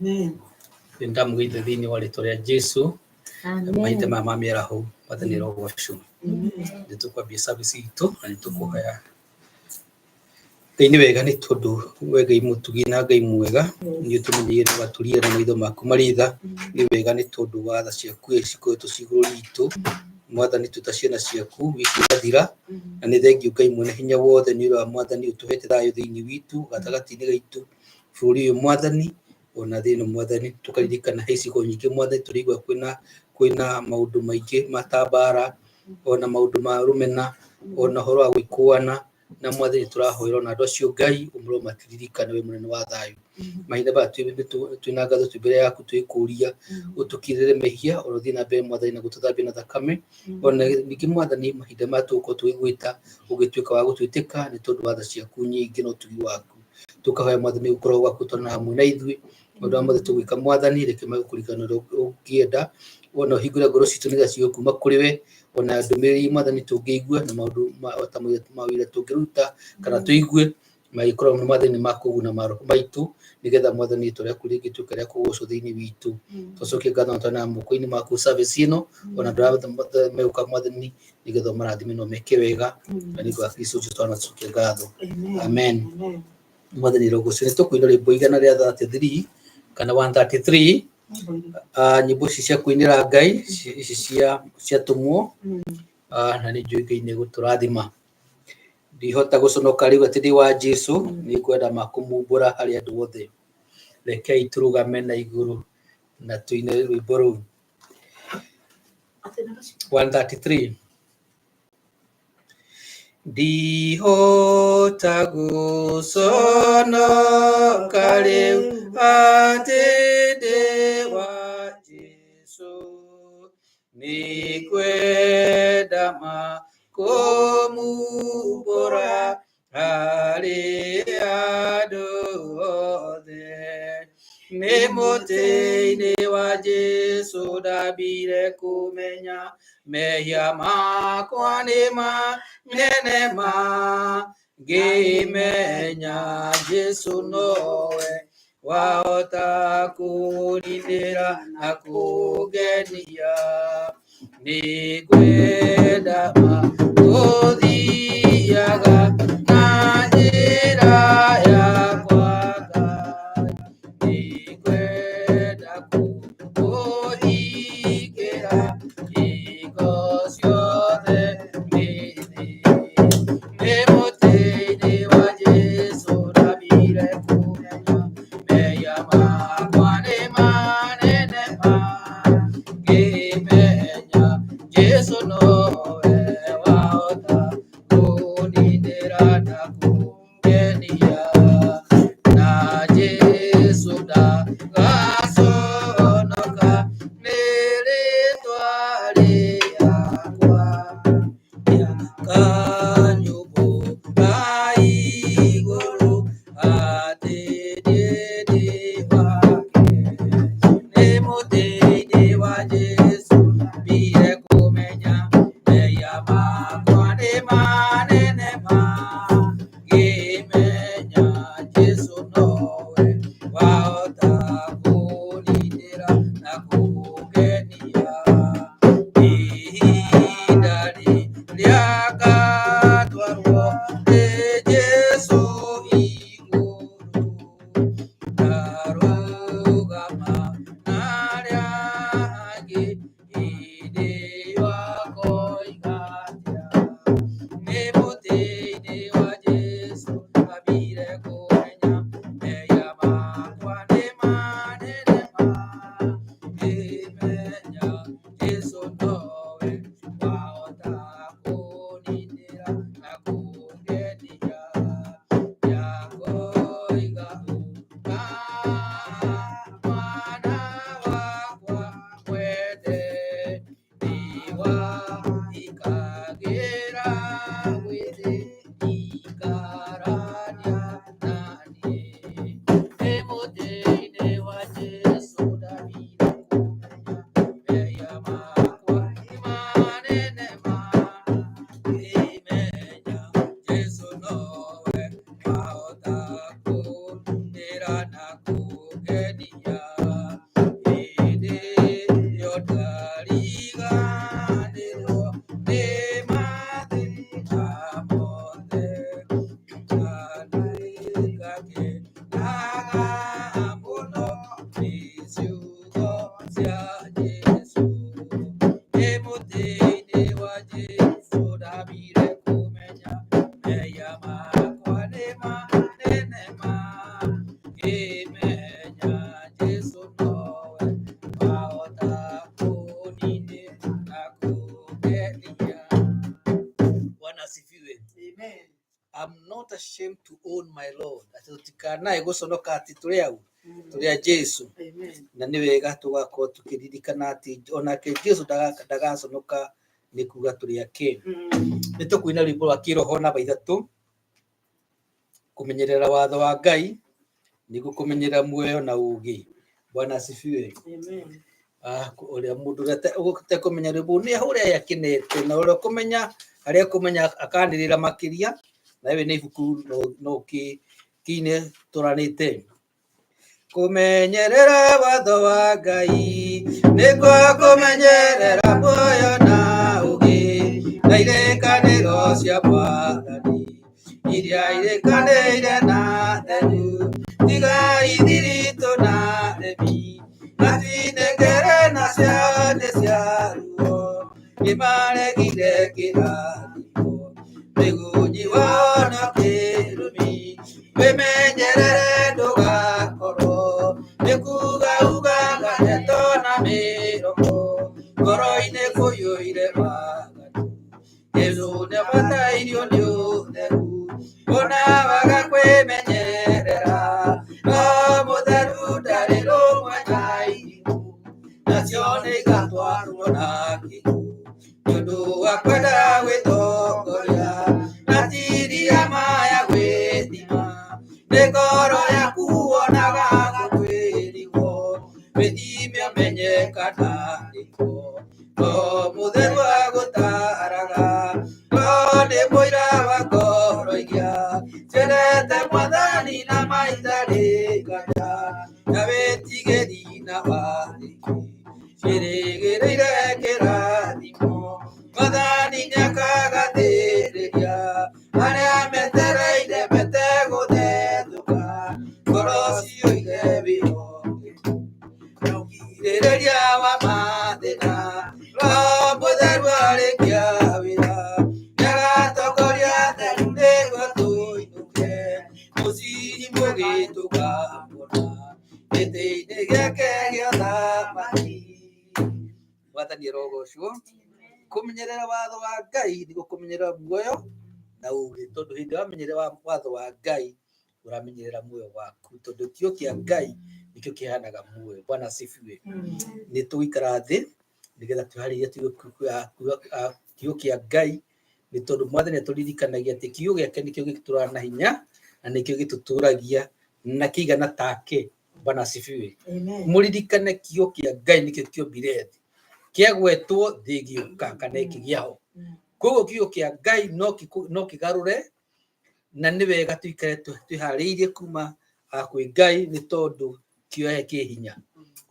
Amen. Nĩndamũgeithia thĩinĩ wa rĩtwa rĩa Jesu. Mahinda Amen. maya ma mĩaraho, Mwathani arogocwo. Amen. Nĩ tũkwambia service itũ na nĩ tũkũhoya Ngai. Nĩ wega nĩ tondũ we Ngai mũtugi na Ngai mwega, nĩ ũtũmenyeire na ũgatũria na maitho maku marĩ tha. Nĩ wega nĩ tondũ wa tha ciaku iria cikoretwo ci igũrũ ritũ. Mwathani, twĩ ta ciana ciaku, wiki ĩrathira na nĩ thengiũ Ngai mwene hinya wothe nĩ ũrĩa Mwathani ũtũhete thayũ thĩinĩ witũ, gatagatĩ-inĩ gaitũ, bũrũri ũyũ Mwathani, ona thĩ ĩno Mwathani. Tũkaririkana he icigo nyingĩ Mwathani tũraigua kwĩna maũndũ maingĩ ma ta mbara, ona maũndũ ma rũmena, ona ũhoro wa gwĩkũana na Mwathani. Tũrahoera ona andũ acio Ngai ũmũro matiririkane we mũnene wa thayũ. Mahinda maya twĩna ngatho, twĩ mbere yaku, twĩkũria ũtũkirĩre mehia, ona ũthiĩ na mbere Mwathani na gũtũthambia na thakame. Ona ningĩ Mwathani, mahinda maya tũgũkorwo tũgĩgwĩta, ũgĩtuĩka wa gũtwĩtĩka nĩ tondũ wa tha ciaku nyingĩ na ũtugi waku. Tũkahoya Mwathani gũkorwo gwaku twana hamwe na ithuĩ maũndũ marĩa mothe tũgwĩka. Mwathani, reke magũkũririkana ũrĩa ũngĩenda, ona ũhingũre ngoro citũ nĩgetha cigue kuma kũrĩ we, ona ndũmĩrĩri Mwathani tũngĩigua na maũndũ ta mawĩra tũngĩruta kana tũigue magĩkorwo nĩ Mwathani makũguna maroho maitũ, nĩgetha Mwathani rĩtwa rĩaku rĩngĩtuĩka rĩa kũgocwo thĩinĩ witũ. Tũcokie ngatho na twana moko-inĩ maku service ĩno, ona andũ arĩa megũka Mwathani, nĩgetha ũmarathime na ũmeke wega, na nĩ ũndũ wa Kristo Jesu twanacokia ngatho. Amen. Amen. Mwathani rogocwo. Nĩ tũkũina rwĩmbo 133 kana 133, nyĩmbo ici cia kũinĩra Ngai, ici cia atũmwo, na nĩ njũĩ Ngai nĩ egũtũrathima. Ndihota gũconoka rĩu atĩ ndĩ wa Jesu, nĩ ngwenda ma kũmumbũra harĩ andũ othe. Rekei tũrũgame na igũrũ na tũine rwĩmbo rũu 133. Ndihota gũconoka rĩu atĩ ndĩ wa Jesu, nĩngwenda ma kũmumbũra harĩ andũ othe. Nĩ mũtĩ-inĩ wa Jesu ndambire kũmenya mehia makwa nĩ manene, ma ngĩmenya Jesu nowe wahota kũnindĩra na kũngenia. Nĩngwenda ma gũthiaga na njĩra yakwa Ngai, nĩngwenda kũhingĩra hingo ciothe mĩthĩ. Nĩ mũtĩ-inĩ wa Jesu ndambire kũmenya mehia makwa nĩ manene, ma ngĩmenya Jesu nowe wahota kũnindĩra na kũngenia. Na Jesu ndagaconoka nĩ rĩtwa rĩakwa, kanyũmbũra igũrũ atĩ niĩ ndĩ wake. Nĩ mũtĩ-inĩ wa Jesu ndambire kũmenya mehia makwa nĩ manene, ma ngĩmenya Jesu nowe wahota kũnindĩra na kũngenia. Ihinda rĩrĩa ngatwarwo nĩ Jesu igũrũ, ndarũgama na arĩa angĩ, hĩndĩ ĩyo akoiga atĩa? Nĩ mũtĩ-inĩ wa Jesu ndambire kũmenya mehia makwa nĩ manene. shame to own my Lord, atĩ tũtikanae gũconoka atĩ tũrĩ au, tũrĩ a Jesu. Na nĩ wega tũgakorwo tũkĩririkana atĩ onake Jesu ndagaconoka nĩ kuga tũrĩ ake. Nĩ tũkũina rwĩmbo rwa kĩroho namba 3, kũmenyerera watho wa Ngai nĩguo kũmenyerera muoyo na ũũgĩ. Bwana asifiwe. Ũrĩa mũndũ ũrĩa ũtekũmenya rwĩmbo nĩ ahũre akenete, na ũrĩa ũkũmenya harĩa ekũmenya akanĩrĩra makĩria, na wewe nĩ ibuku no kĩine tũranĩte. Kũmenyerera watho wa Ngai nĩkuo kũmenyerera muoyo na ũũgĩ, na irĩkanĩro cia Mwathani iria irĩkanĩire na theru. Tiga ithiritũ na remi, matinengere na ciande cia ruo, nĩmaregire kĩrathimo, mĩgunyi wao na kĩrumi. Wĩmenyerere ndũgakorwo nĩ kuga ugaga ndeto na mĩromo, ngoro-inĩ kũiyũire waganu. Jesũ nĩabatairio nĩ ũtheru, ona waga kwĩmenyerera, no mũtheru ndarĩ rũmwe na irimũ, nacio nĩigatwarwo na kĩguũ, nĩ ũndũ wa kwenda gwĩtongoria, na tiria maya gwĩthima, nĩ ngoro yaku wonaga gũkwĩrigwo, wĩthime ũmenye kana nĩkuo. No mũtheru agũtaraga, no nĩ mũira wa ngoro iria ciendete Mwathani na maitarĩ nganja, na wĩtigĩri na wathĩki, ciĩrĩgĩrĩire kĩrathimo. Mwathani nĩakagathĩrĩria arĩa metereire metegũthethũka, ngoro ciyũire wĩhokeku na ũkirĩrĩria wa mathĩna. Roho Mũtheru arĩkia wĩra, nĩagatongoria theru nĩguo tũinũke, mũciĩ mũgĩ tũkamũona gĩtĩ-inĩ gĩake gĩa ũthamaki. Mwathani arogocwo. Kũmenyerera watho wa Ngai nĩguo kũmenyerera muoyo na ũũgĩ, tondũ hĩndĩ ĩrĩa wamenyerera watho wa Ngai ũramenyerera muoyo waku, tondũ kĩo kĩa Ngai nĩkĩo kĩheanaga muoyo. Bwana asifiwe. Nĩ tũgũikara thĩ nĩgetha twĩharĩrie kiugo kĩa Ngai, nĩ tondũ Mwathani atũririkanagia atĩ kiugo gĩake nĩkĩo gĩtũraga na hinya na nĩkĩo gĩtũtũragia na kĩigana take. Bwana asifiwe. Mũririkane kiugo kĩa Ngai nĩkĩo kĩombire thĩ, kĩagwetwo thĩ ĩgĩũka kana ĩkĩgĩa ho. Koguo kiugo kĩa Ngai no kĩgarũre, na nĩ wega tũikare twĩharĩirie kuma kwĩ Ngai, nĩ tondũ kiugo gĩake kĩ hinya.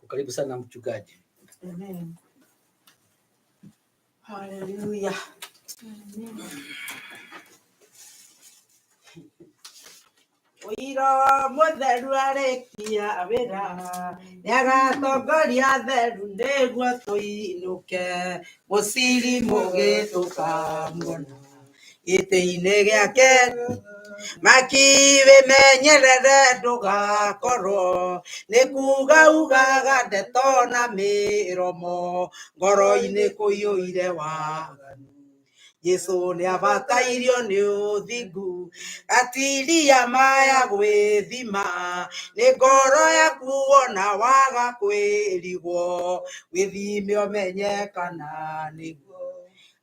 Karibu sana mchungaji. Amen. Hallelujah. Ũiro mũtheru arĩkia wĩra, nĩagatongoria theru nĩguo tũinũke, mũciri mũgĩ tũkamuona gĩtĩ-inĩ gĩake. Maki wĩmenyerere ndũgakorwo nĩ kuga ugaga ndeto na mĩromo, ngoro-inĩ kũiyũire waganu. Jesũ nĩabatairio nĩ ũthingu, gatiria maya gwĩthima, nĩ ngoro yaku wona waga kwĩrigwo, wĩthime ũmenye kana nĩguo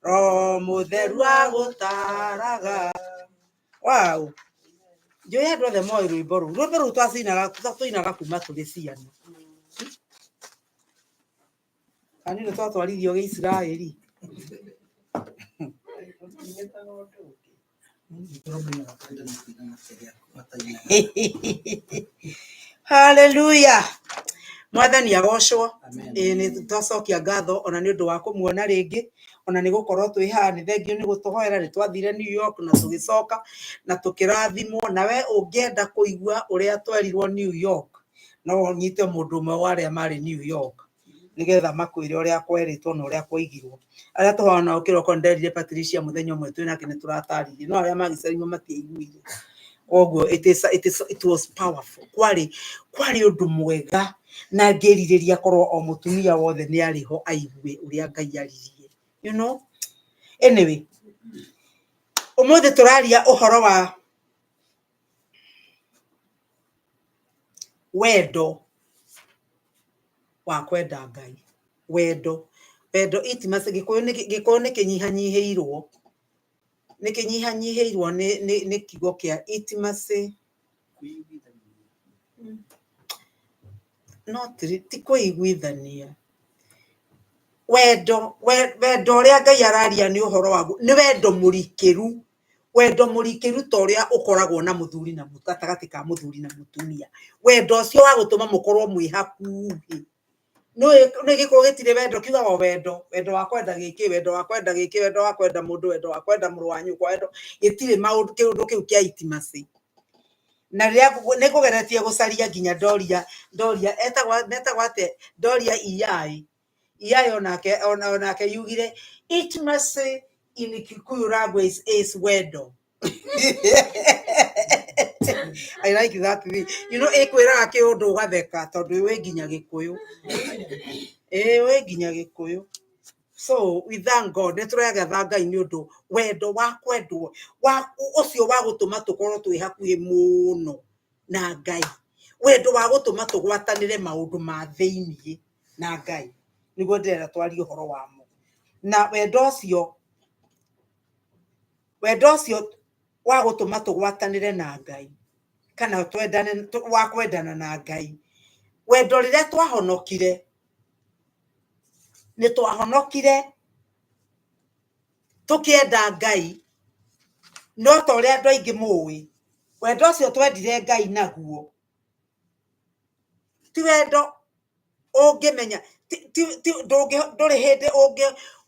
Roho Mũtheru agũtaraga. Wow. Njũĩ andũ othe moĩ rwĩmbo rũu. Rwĩmbo rũu tũinaga kuma tũrĩ ciana. Kana nĩ twatwarithio gĩisiraeli. Hallelujah. Mwathani agocwo. Ĩĩ nĩ twacokia ngatho ona nĩ ũndũ wa kũmuona rĩngĩ, ona nĩ gũkorwo twĩ haha, nĩ thengiũ nĩ gũtũhoera, nĩ twathire New York na tũgĩcoka na tũkĩrathimwo. Na we ũngĩenda kũigua ũrĩa twerirwo New York, no ũnyite mũndũ ũmwe wa arĩa marĩ New York nĩgetha makwĩre ũrĩa kwerĩtwo na ũrĩa kwoigirwo. Arĩa tũhoyaga nao kĩroko nĩ nderire Patricia mũthenya ũmwe twĩ nake nĩ tũratarĩirie, no arĩa magĩcereirwo matiaiguire. Koguo it was powerful. Kwarĩ ũndũ mwega na ngĩrirĩria korwo o mũtumia wothe nĩ arĩ ho aigue ũrĩa Ngai aririe. You know? Anyway, ũmũthĩ tũraria ũhoro wa Wendo wa kwenda Ngai, wendo, wendo intimacy. Gĩkũyũ nĩ, Gĩkũyũ nĩ kĩnyihanyihĩirwo, nĩ kĩnyihanyihĩirwo nĩ kiugo kĩa intimacy. No ti kũiguithania. Wendo, wendo ũrĩa Ngai araria nĩ ũhoro waguo nĩ wendo mũrikĩru, wendo mũrikĩru ta ũrĩa ũkoragwo na mũthuri na gatagatĩ ka mũthuri na mũtumia, wendo ũcio wa gũtũma mũkorwo mwĩ hakuhĩ. Nĩ Gĩkũyũ gĩtirĩ wendo, kiugaga o wendo, wendo wa kwenda gĩkĩ, wendo wa kwenda gĩkĩ, wendo wa kwenda mũndũ, wendo wa kwenda mũrũ wa nyũkwa, wendo gĩtirĩ maũndũ, kĩũndũ kĩu kĩa intimacy. Na rĩrĩa nĩ ngũgeretie gũcaria nginya Doria, Doria etagwo, metagwo atĩa, Doria Iyai, Iyai onake, onake yugire intimacy in Kikuyu language is wendo. I like that thing. You know, ĩkwĩraga kĩũndũ ũgatheka tondũ wĩ nginya Gĩkũyũ. Ĩĩ wĩ nginya Gĩkũyũ. So we thank God, nĩ tũragatha Ngai nĩ ũndũ wendo wa kwendwo wa ũcio wa gũtũma tũkorwo twĩ hakuhĩ mũno na Ngai, wendo wa gũtũma tũgwatanĩre maũndũ ma thĩiniĩ na Ngai, nĩguo ndĩrenda twarie ũhoro wamo. Na wendo ũcio, wendo ũcio wa gũtũma tũgwatanĩre na Ngai kana twendane, wa kwendana na Ngai, wendo rĩrĩa twahonokire, nĩ twahonokire tũkĩenda Ngai, no ta ũrĩa andũ aingĩ mũĩ, wendo ũcio twendire Ngai naguo ti wendo ũngĩmenya, ndũrĩ hĩndĩ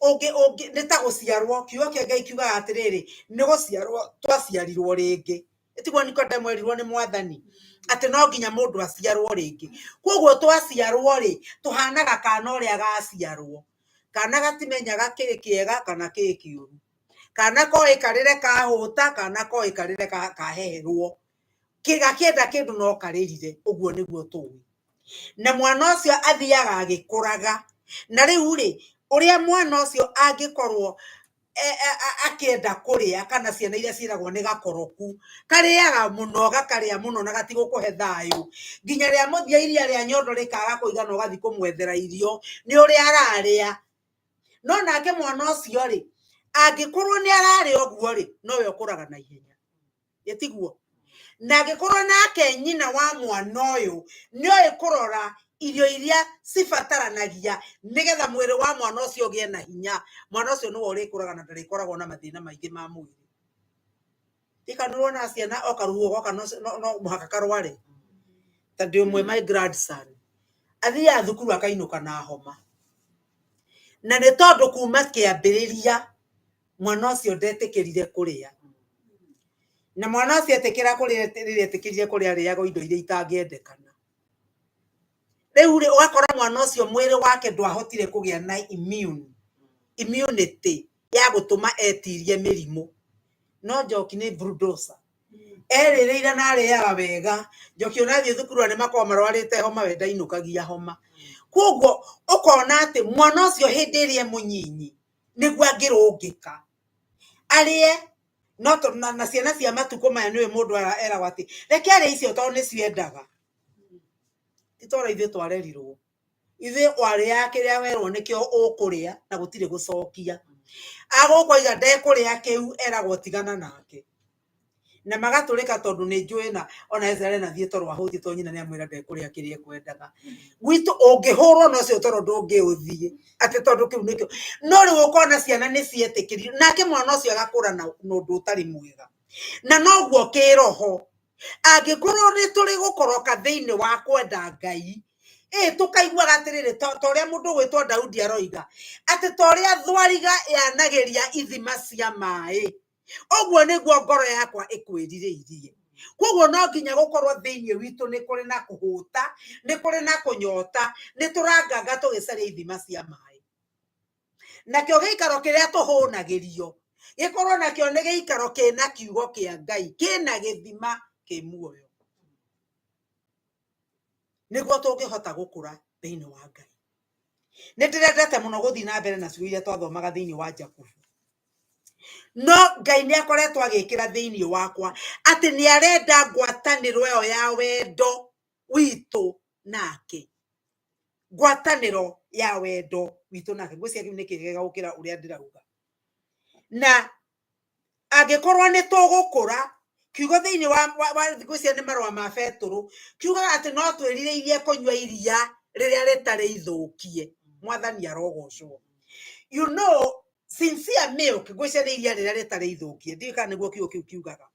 ũngĩ, nĩ ta gũciarwo. Kiugo kĩa Ngai kiugaga atĩrĩrĩ, nĩ gũciarwo twaciarirwo rĩngĩ. Tiguo Nikodemo erirwo nĩ Mwathani atĩ no nginya mũndũ aciarwo rĩngĩ. Koguo twaciarwo rĩ, tũhanaga kana ũrĩa gaciarwo. Kana gatimenyaga kĩ kĩega kana kĩ kĩũru. Kana koĩ karĩre kahũta, kana koĩ karĩre kaheherwo. Gakĩenda kĩndũ no karĩrire, ũguo nĩguo tũĩ. Na mwana ũcio athiaga agĩkũraga. Na rĩu rĩ, ũrĩa mwana ũcio angĩkorwo akĩenda kũrĩa, kana ciana iria ciĩragwo nĩ gakoroku, karĩaga mũno, gakarĩa mũno na gatigũkũhe thayũ, nginya rĩa mũthia iria rĩa nyondo rĩkaga kũigana ũgathiĩ kũmwethera irio nĩ ũrĩa ararĩa. No nake mwana ũcio rĩ, angĩkorwo nĩ ararĩa ũguo rĩ, nowe ũkũraga na ihenya, ĩtiguo? Na angĩkorwo nake nyina wa mwana ũyũ nĩoĩ kũrora irio iria cibataranagia nĩgetha mwĩrĩ wa mwana ũcio ũgĩe na hinya, mwana ũcio nĩwe ũrĩkũraga na ndarĩkoragwo na mathĩna maingĩ ma mwĩrĩ. Ika nĩ ũrona ciana o karuhuho goka no mũhaka karware. Ta ndĩ ũmwe, my grandson athiaga thukuru akainũka na homa, na nĩ tondũ kuma kĩambĩrĩria mwana ũcio ndetĩkĩrire kũrĩa. Na mwana ũcio etĩkĩra kũrĩa, rĩrĩa etĩkĩrire kũrĩa, arĩaga indo iria itangĩendekana. Rĩu rĩ, ũgakora mwana ũcio mwĩrĩ wake ndwahotire kũgĩa na immunity ya gũtũma etirie mĩrimũ. No Njoki nĩ bulldozer, erĩrĩire na arĩaga wega. Njoki ona athiĩ thukuru nĩ makoragwo marwarĩte homa, we ndainũkagia homa. Koguo ũkona atĩ mwana ũcio hĩndĩ ĩrĩa e mũnyinyi nĩguo angĩrũngĩka arĩe. No na ciana cia matukũ maya nĩũĩ mũndũ eragwo atĩ reke arĩe icio tondũ nĩcio endaga. Ti ta ũrĩa ithuĩ twarerirwo. Ithuĩ warĩaga kĩrĩa werwo nĩkĩo ũkũrĩa na gũtirĩ gũcokia. Agũkũ aiga ndekũrĩa kĩu, eragwo tigana nake. Na magatũrĩka tondũ nĩ njũĩ na ona Ezra nathiĩ toro ahũtiĩ tondũ nyina nĩamwĩra ndekũrĩa kĩrĩa ekwendaga. Gwitũ ũngĩhũrwo na ũcio toro ndũngĩũthiĩ atĩ tondũ kĩu nĩkĩo. No rĩu ũkona ciana nĩ cietĩkĩririo nake mwana ũcio agakũra na ũndũ ũtarĩ mwega. Na noguo kĩroho, angĩkorwo nĩ tũrĩ gũkoroka thĩinĩ wa kwenda Ngai, ĩ tũkaiguaga atĩrĩrĩ, ta ũrĩa mũndũ ũgwĩtwo Daudi aroiga atĩ ta ũrĩa thwariga yanagĩria ithima cia maĩ, ũguo nĩguo ngoro yakwa ĩkwĩrirĩirie. Koguo no nginya gũkorwo thĩinĩ witũ nĩ kũrĩ na kũhũta, nĩ kũrĩ na kũnyota, nĩ tũranganga tũgĩcaria ithima cia maĩ. Nakĩo gĩikaro kĩrĩa tũhũnagĩrio gĩkorwo nakĩo nĩ gĩikaro kĩna kiugo kĩa Ngai, kĩna gĩthima kĩ muoyo, nĩguo tũngĩhota gũkũra thĩinĩ wa Ngai. Nĩ ndĩrendete mũno gũthiĩ na mbere na ciugo iria twathomaga thĩinĩ wa Jakubu, no Ngai nĩ akoretwo agĩkĩra thĩinĩ wakwa atĩ nĩ arenda ngwatanĩro ĩyo ya wendo. witũ nake, ngwatanĩro ya wendo witũ nake. Ngwĩciria kĩu nĩ kĩega gũkĩra ũrĩa ndĩrauga. Na angĩkorwo nĩ tũgũkũra, kiugo thĩinĩ wa ngwĩciria nĩ marũa ma Betũrũ kiugaga atĩ no twĩrirĩirie kũnyua iria rĩrĩa rĩtarĩ ithũkie. Mwathani arogocwo. You know, sincere milk, ngwĩciria nĩ iria rĩrĩa rĩtarĩ ithũkie, ndiũĩ kana nĩguo kiugo kĩu kiugaga.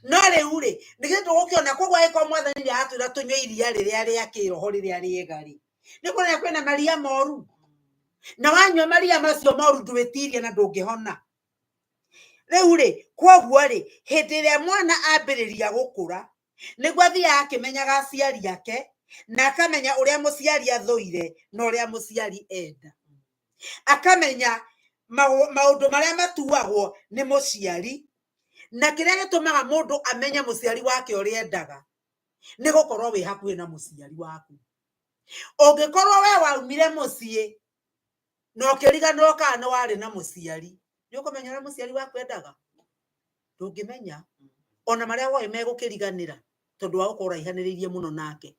No rĩu rĩ, nĩgetha tũgũkĩona, koguo angĩkorwo mwathani nĩ aratwĩra tũnyue iria rĩrĩa rĩa kĩroho rĩrĩa rĩega rĩ, nĩ kuonania kwĩna maria moru, na wanyua maria macio moru ndwĩtiria na ndũngĩhona. Rĩu rĩ, koguo rĩ, hĩndĩ ĩrĩa mwana ambĩrĩria gũkũra, nĩguo athiaga akĩmenyaga aciari ake, na akamenya ũrĩa mũciari athũire na ũrĩa mũciari enda. Akamenya maũndũ marĩa matuagwo nĩ mũciari, na kĩrĩa gĩtũmaga mũndũ amenye mũciari wake ũrĩa endaga nĩ gũkorwo wĩ hakuhĩ na mũciari waku. Ũngĩkorwo we waumire mũciĩ na ũkĩriganĩrwo kana nĩ warĩ na mũciari, nĩ ũkũmenya ũrĩa mũciari waku endaga? Ndũngĩmenya. Ona marĩa woĩ megũkĩriganĩra tondũ wa gũkorwo ũraihanĩrĩirie mũno nake.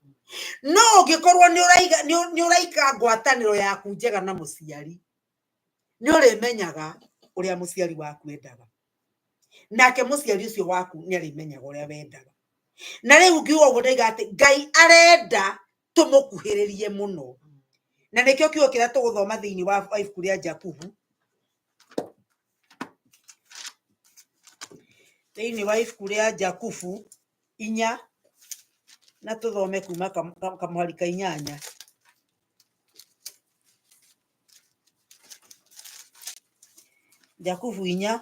No ũngĩkorwo nĩ ũraika ngwatanĩro yaku njega na mũciari, nĩ ũrĩmenyaga ũrĩa mũciari waku endaga, nake mũciari ũcio waku nĩ arĩmenyaga ũrĩa wendaga. Na rĩu ngiuga ũguo ndaiga atĩ Ngai arenda tũmũkuhĩrĩrie mũno, na nĩkĩo kiugo kĩrĩa tũgũthoma thĩinĩ wa ibuku rĩa Jakubu, thĩinĩ wa ibuku rĩa Jakubu 4, na tũthome kuma kamũhari ka 8. Jakubu 4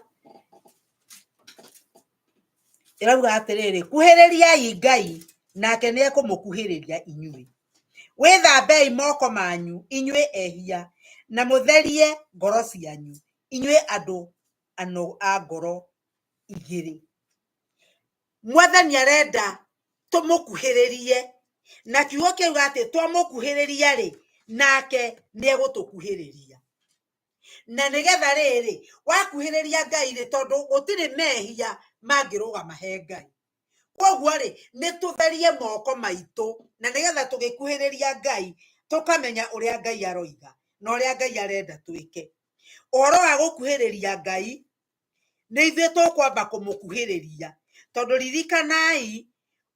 ĩrauga atĩrĩrĩ, kuhĩrĩriai Ngai nake nĩ ekũmũkuhĩrĩria inyuĩ. Wĩthambei moko manyu inyuĩ ehia, na mũtherie ngoro cianyu inyuĩ andũ a ngoro igĩrĩ. Mwathani arenda tũmũkuhĩrĩrie, na kiugo kĩauga atĩ twamũkuhĩrĩria rĩ, nake nĩ egũtũkuhĩrĩria. Na nĩgetha rĩrĩ, wakuhĩrĩria Ngai rĩ, tondũ gũtirĩ mehia mangĩrũgama he Ngai. Koguo rĩ, nĩ tũtherie moko maitũ, na nĩgetha tũgĩkuhĩrĩria Ngai, tũkamenya ũrĩa Ngai aroiga na ũrĩa Ngai arenda twĩke. Ũhoro wa gũkuhĩrĩria Ngai, nĩ ithuĩ tũkwamba kũmũkuhĩrĩria, tondũ ririkanai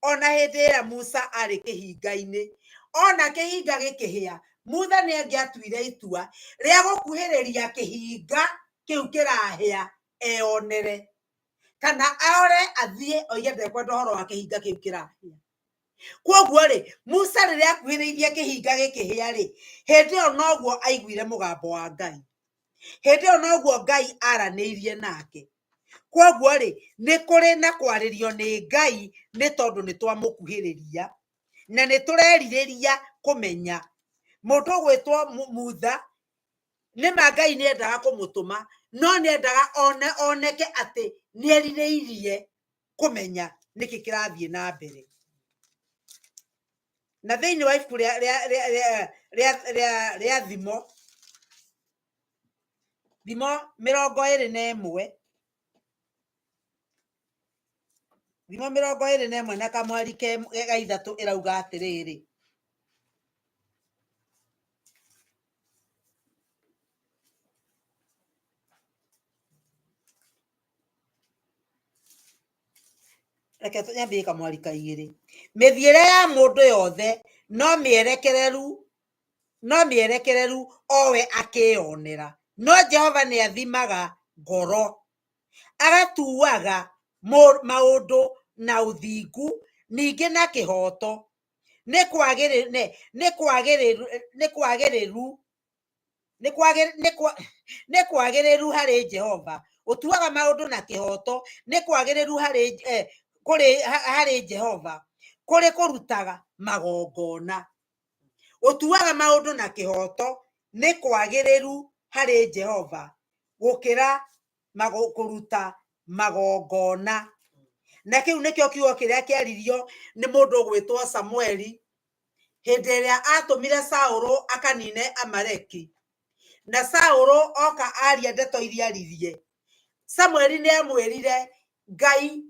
ona hĩndĩ ĩrĩa Musa arĩ kĩhinga-inĩ, ona kĩhinga gĩkĩhĩa, Musa nĩ angĩatuire itua rĩa gũkuhĩrĩria kĩhinga kĩu kĩrahĩa eyonere, kana aore athiĩ oige ndekwenda ũhoro wa kĩhinga kĩu kĩrahĩa. Koguo rĩ, Musa rĩrĩa akuhĩrĩirie kĩhinga gĩkĩhĩa rĩ, hĩndĩ ĩyo noguo aiguire mũgambo wa Ngai, hĩndĩ ĩyo noguo Ngai aranĩirie nake. Koguo rĩ, nĩ kũrĩ na kwarĩrio nĩ Ngai nĩ tondũ nĩ twamũkuhĩrĩria na nĩ tũrerirĩria kũmenya. Mũndũ ũgwĩtwo Mutha, nĩ ma Ngai nĩ endaga kũmũtũma, no nĩ endaga oneke atĩ nĩ erirĩirie kũmenya nĩkĩ kĩrathiĩ na mbere. Na thĩinĩ wa ibuku rĩa Thimo, Thimo 21, Thimo 21 na kamweri ga 3 ĩrauga atĩrĩrĩ, reke nyambie kamwari ka 2, mĩthiĩre ya mũndũ yothe no mĩerekereru, no mĩerekereru owe akĩyonera, no Jehova nĩ athimaga ngoro, agatuaga maũndũ na ũthingu ningĩ na kĩhooto. Nĩ kwagĩrĩru harĩ Jehova ũtuaga maũndũ na kĩhooto, nĩ kwagĩrĩru harĩ Jehova kũrĩ kũrutaga magongona. Ũtuaga maũndũ na kĩhooto nĩ kwagĩrĩru harĩ Jehova gũkĩra kũruta magongona. Na kĩu nĩkĩo kiugo kĩrĩa kĩaririo nĩ mũndũ ũgwĩtwo Samueli hĩndĩ ĩrĩa atũmire Saũlũ akanine Amaleki. Na Saũlũ oka aria ndeto iria aririe, Samueli nĩ amwĩrire Ngai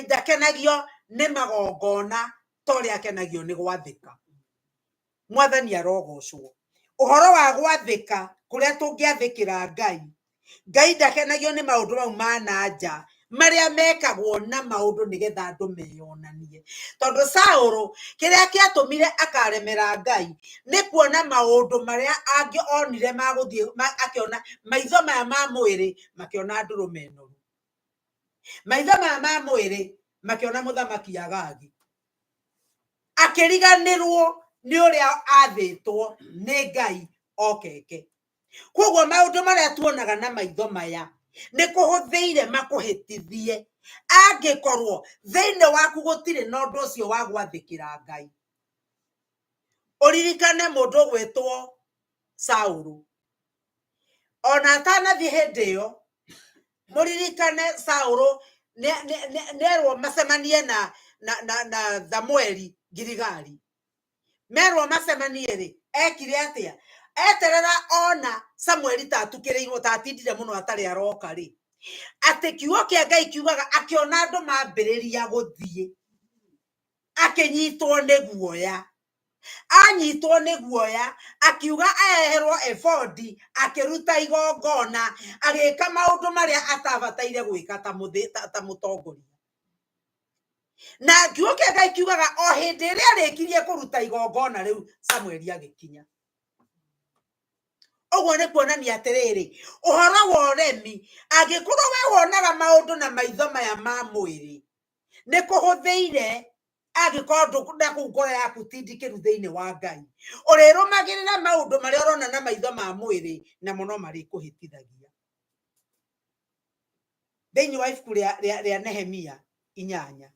ndakenagio nĩ magongona Ta ũrĩa akenagio nĩ gwathĩka. Mwathani arogocwo. Ũhoro wa gwathĩka kũrĩa tũngĩathĩkĩra Ngai, Ngai ndakenagio nĩ maũndũ mau ma na nja marĩa mekagwo na maũndũ nĩgetha andũ meyonanie. Tondũ Saũlũ kĩrĩa kĩatũmire akaremera Ngai nĩ kuona maũndũ marĩa angĩ onire ma gũthiĩ akĩona maitho maya ma mwĩrĩ makĩona ndũrũme noru. Maitho maya ma mwĩrĩ makĩona mũthamaki Agagi. Akĩriganĩrwo nĩ ũrĩa athĩtwo nĩ Ngai okeke. Koguo maũndũ marĩa tuonaga na maitho maya nĩ kũhũthĩire makũhĩtithie angĩkorwo thĩinĩ waku gũtirĩ na ũndũ ũcio wa gwathĩkĩra Ngai. Ũririkane mũndũ ũgwĩtwo Saũlũ, ona atanathiĩ hĩndĩ ĩyo, mũririkane Saũlũ nĩerwo macemanie na Samueli Giligali. Merwo macemanie rĩ, ekire atĩa? Eterera ona Samueli ta atukĩrĩirwo, ta atindire mũno atarĩ aroka rĩ, atĩ kiugo kĩa Ngai kiugaga akĩona andũ mambĩrĩria gũthiĩ, akĩnyitwo nĩ guoya. Anyitwo nĩ guoya, akiuga areherwo ebodi, akĩruta igongona, agĩka maũndũ marĩa atabataire gwĩka ta mũtongoria. Na kiugo kĩa Ngai kiugaga o hĩndĩ ĩrĩa arĩkirie kũruta igongona rĩu, Samueli agĩkinya. Ũguo nĩ kuonania atĩrĩrĩ, ũhoro wa ũremi, angĩkorwo we wonaga maũndũ na maitho maya ma mwĩrĩ, nĩ kũhũthĩire angĩkorwo na kũu ngoro yaku ti ndikĩru thĩinĩ wa Ngai. Ũrĩrũmagĩrĩra maũndũ marĩa ũrona na maitho ma mwĩrĩ, namo no marĩkũhĩtithagia. Thĩinĩ wa ibuku rĩa Nehemia inyanya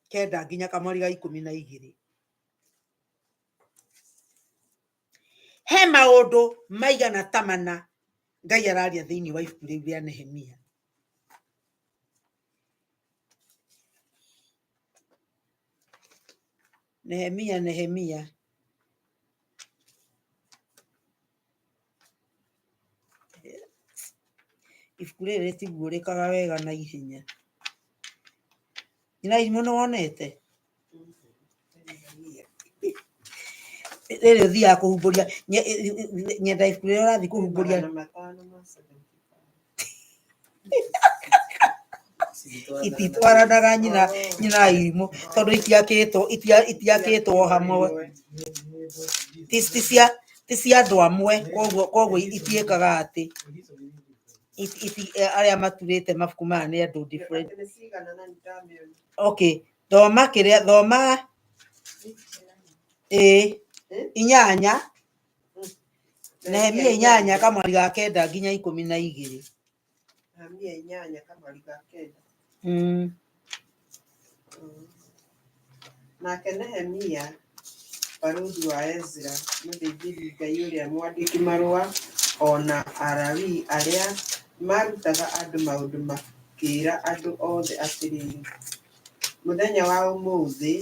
kenda nginya kamweri ga ikũmi na igĩrĩ, he maũndũ maigana ta mana Ngai araria thĩinĩ wa ibuku rĩu rĩa Nehemia. Nehemia, Nehemia. Ibuku rĩrĩ rĩtiguũrĩkaga wega na ihenya. Nyina irimũ nĩ wonete? Rĩrĩ ũthiaga kũhumbũria, nyenda ibuku rĩrĩa ũrathiĩ kũhumbũria. Ititwaranaga nyina nyina irimũ tondũ itiakĩtwo itiakĩtwo hamwe. Ti cia andũ amwe koguo itiĩkaga atĩ arĩa maturĩte mabuku maya nĩ andũ different. Okay, thoma kĩrĩa thoma ĩĩ inyanya Nehemia inyanya kamweri ga kenda nginya ikũmi na igĩrĩ. Nehemia inyanya kamweri ga kenda. Nake Nehemia barũthi wa Ezra mũthĩnjĩri-Ngai ũrĩa mwandĩki-marũa, o na Alawii arĩa maarutaga andũ maũndũ makĩĩra andũ othe atĩrĩ, Mũthenya wa ũmũthĩ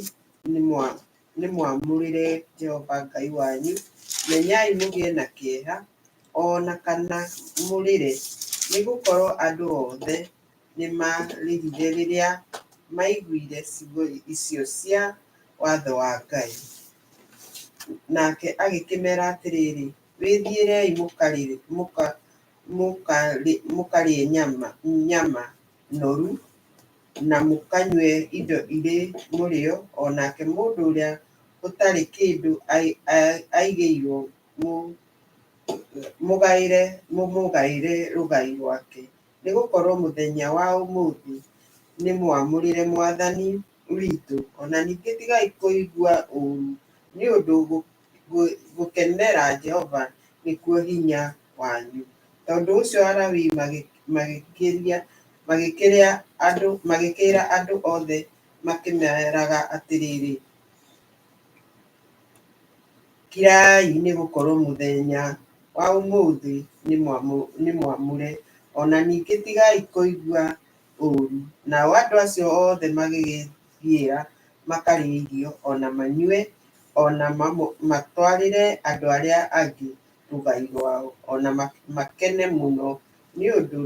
nĩ mwamũrĩre Jehova Ngai wanyu, menyai mũgĩe na kĩeha, o na kana mũrĩre, nĩ gũkorũo andũ othe nĩmarĩrire rĩrĩa maiguire ciugo icio cia watho wa Ngai. Nake agĩkĩmera atĩrĩ, Wĩthiĩrei mũkarĩe nyama noru, na mũkanyue indo irĩ mũrĩo, o nake mũndũ ũrĩa ũtarĩ kĩndũ aigĩirũo mũmũgaĩre rũgai rwake, nĩ gũkorũo mũthenya wa ũmũthĩ nĩ mwamũrĩre Mwathani witũ, o na ningĩ tigai kũigua ũũru, nĩ ũndũ gũkenera Jehova nĩkuo hinya wanyu. Tondũ ũcio Alawii magĩkĩra andũ othe makĩmeraga atĩrĩ, Kirai, nĩ gũkorũo mũthenya wa ũmũthĩ nĩ mwamũre, o na ningĩ tigai kũigua ũũru. Nao andũ acio othe magĩgĩthiĩra makarĩe irio, o na manyue, o na matwarĩre andũ arĩa angĩ rũgai rwao, o na makene mũno, nĩ ũndũ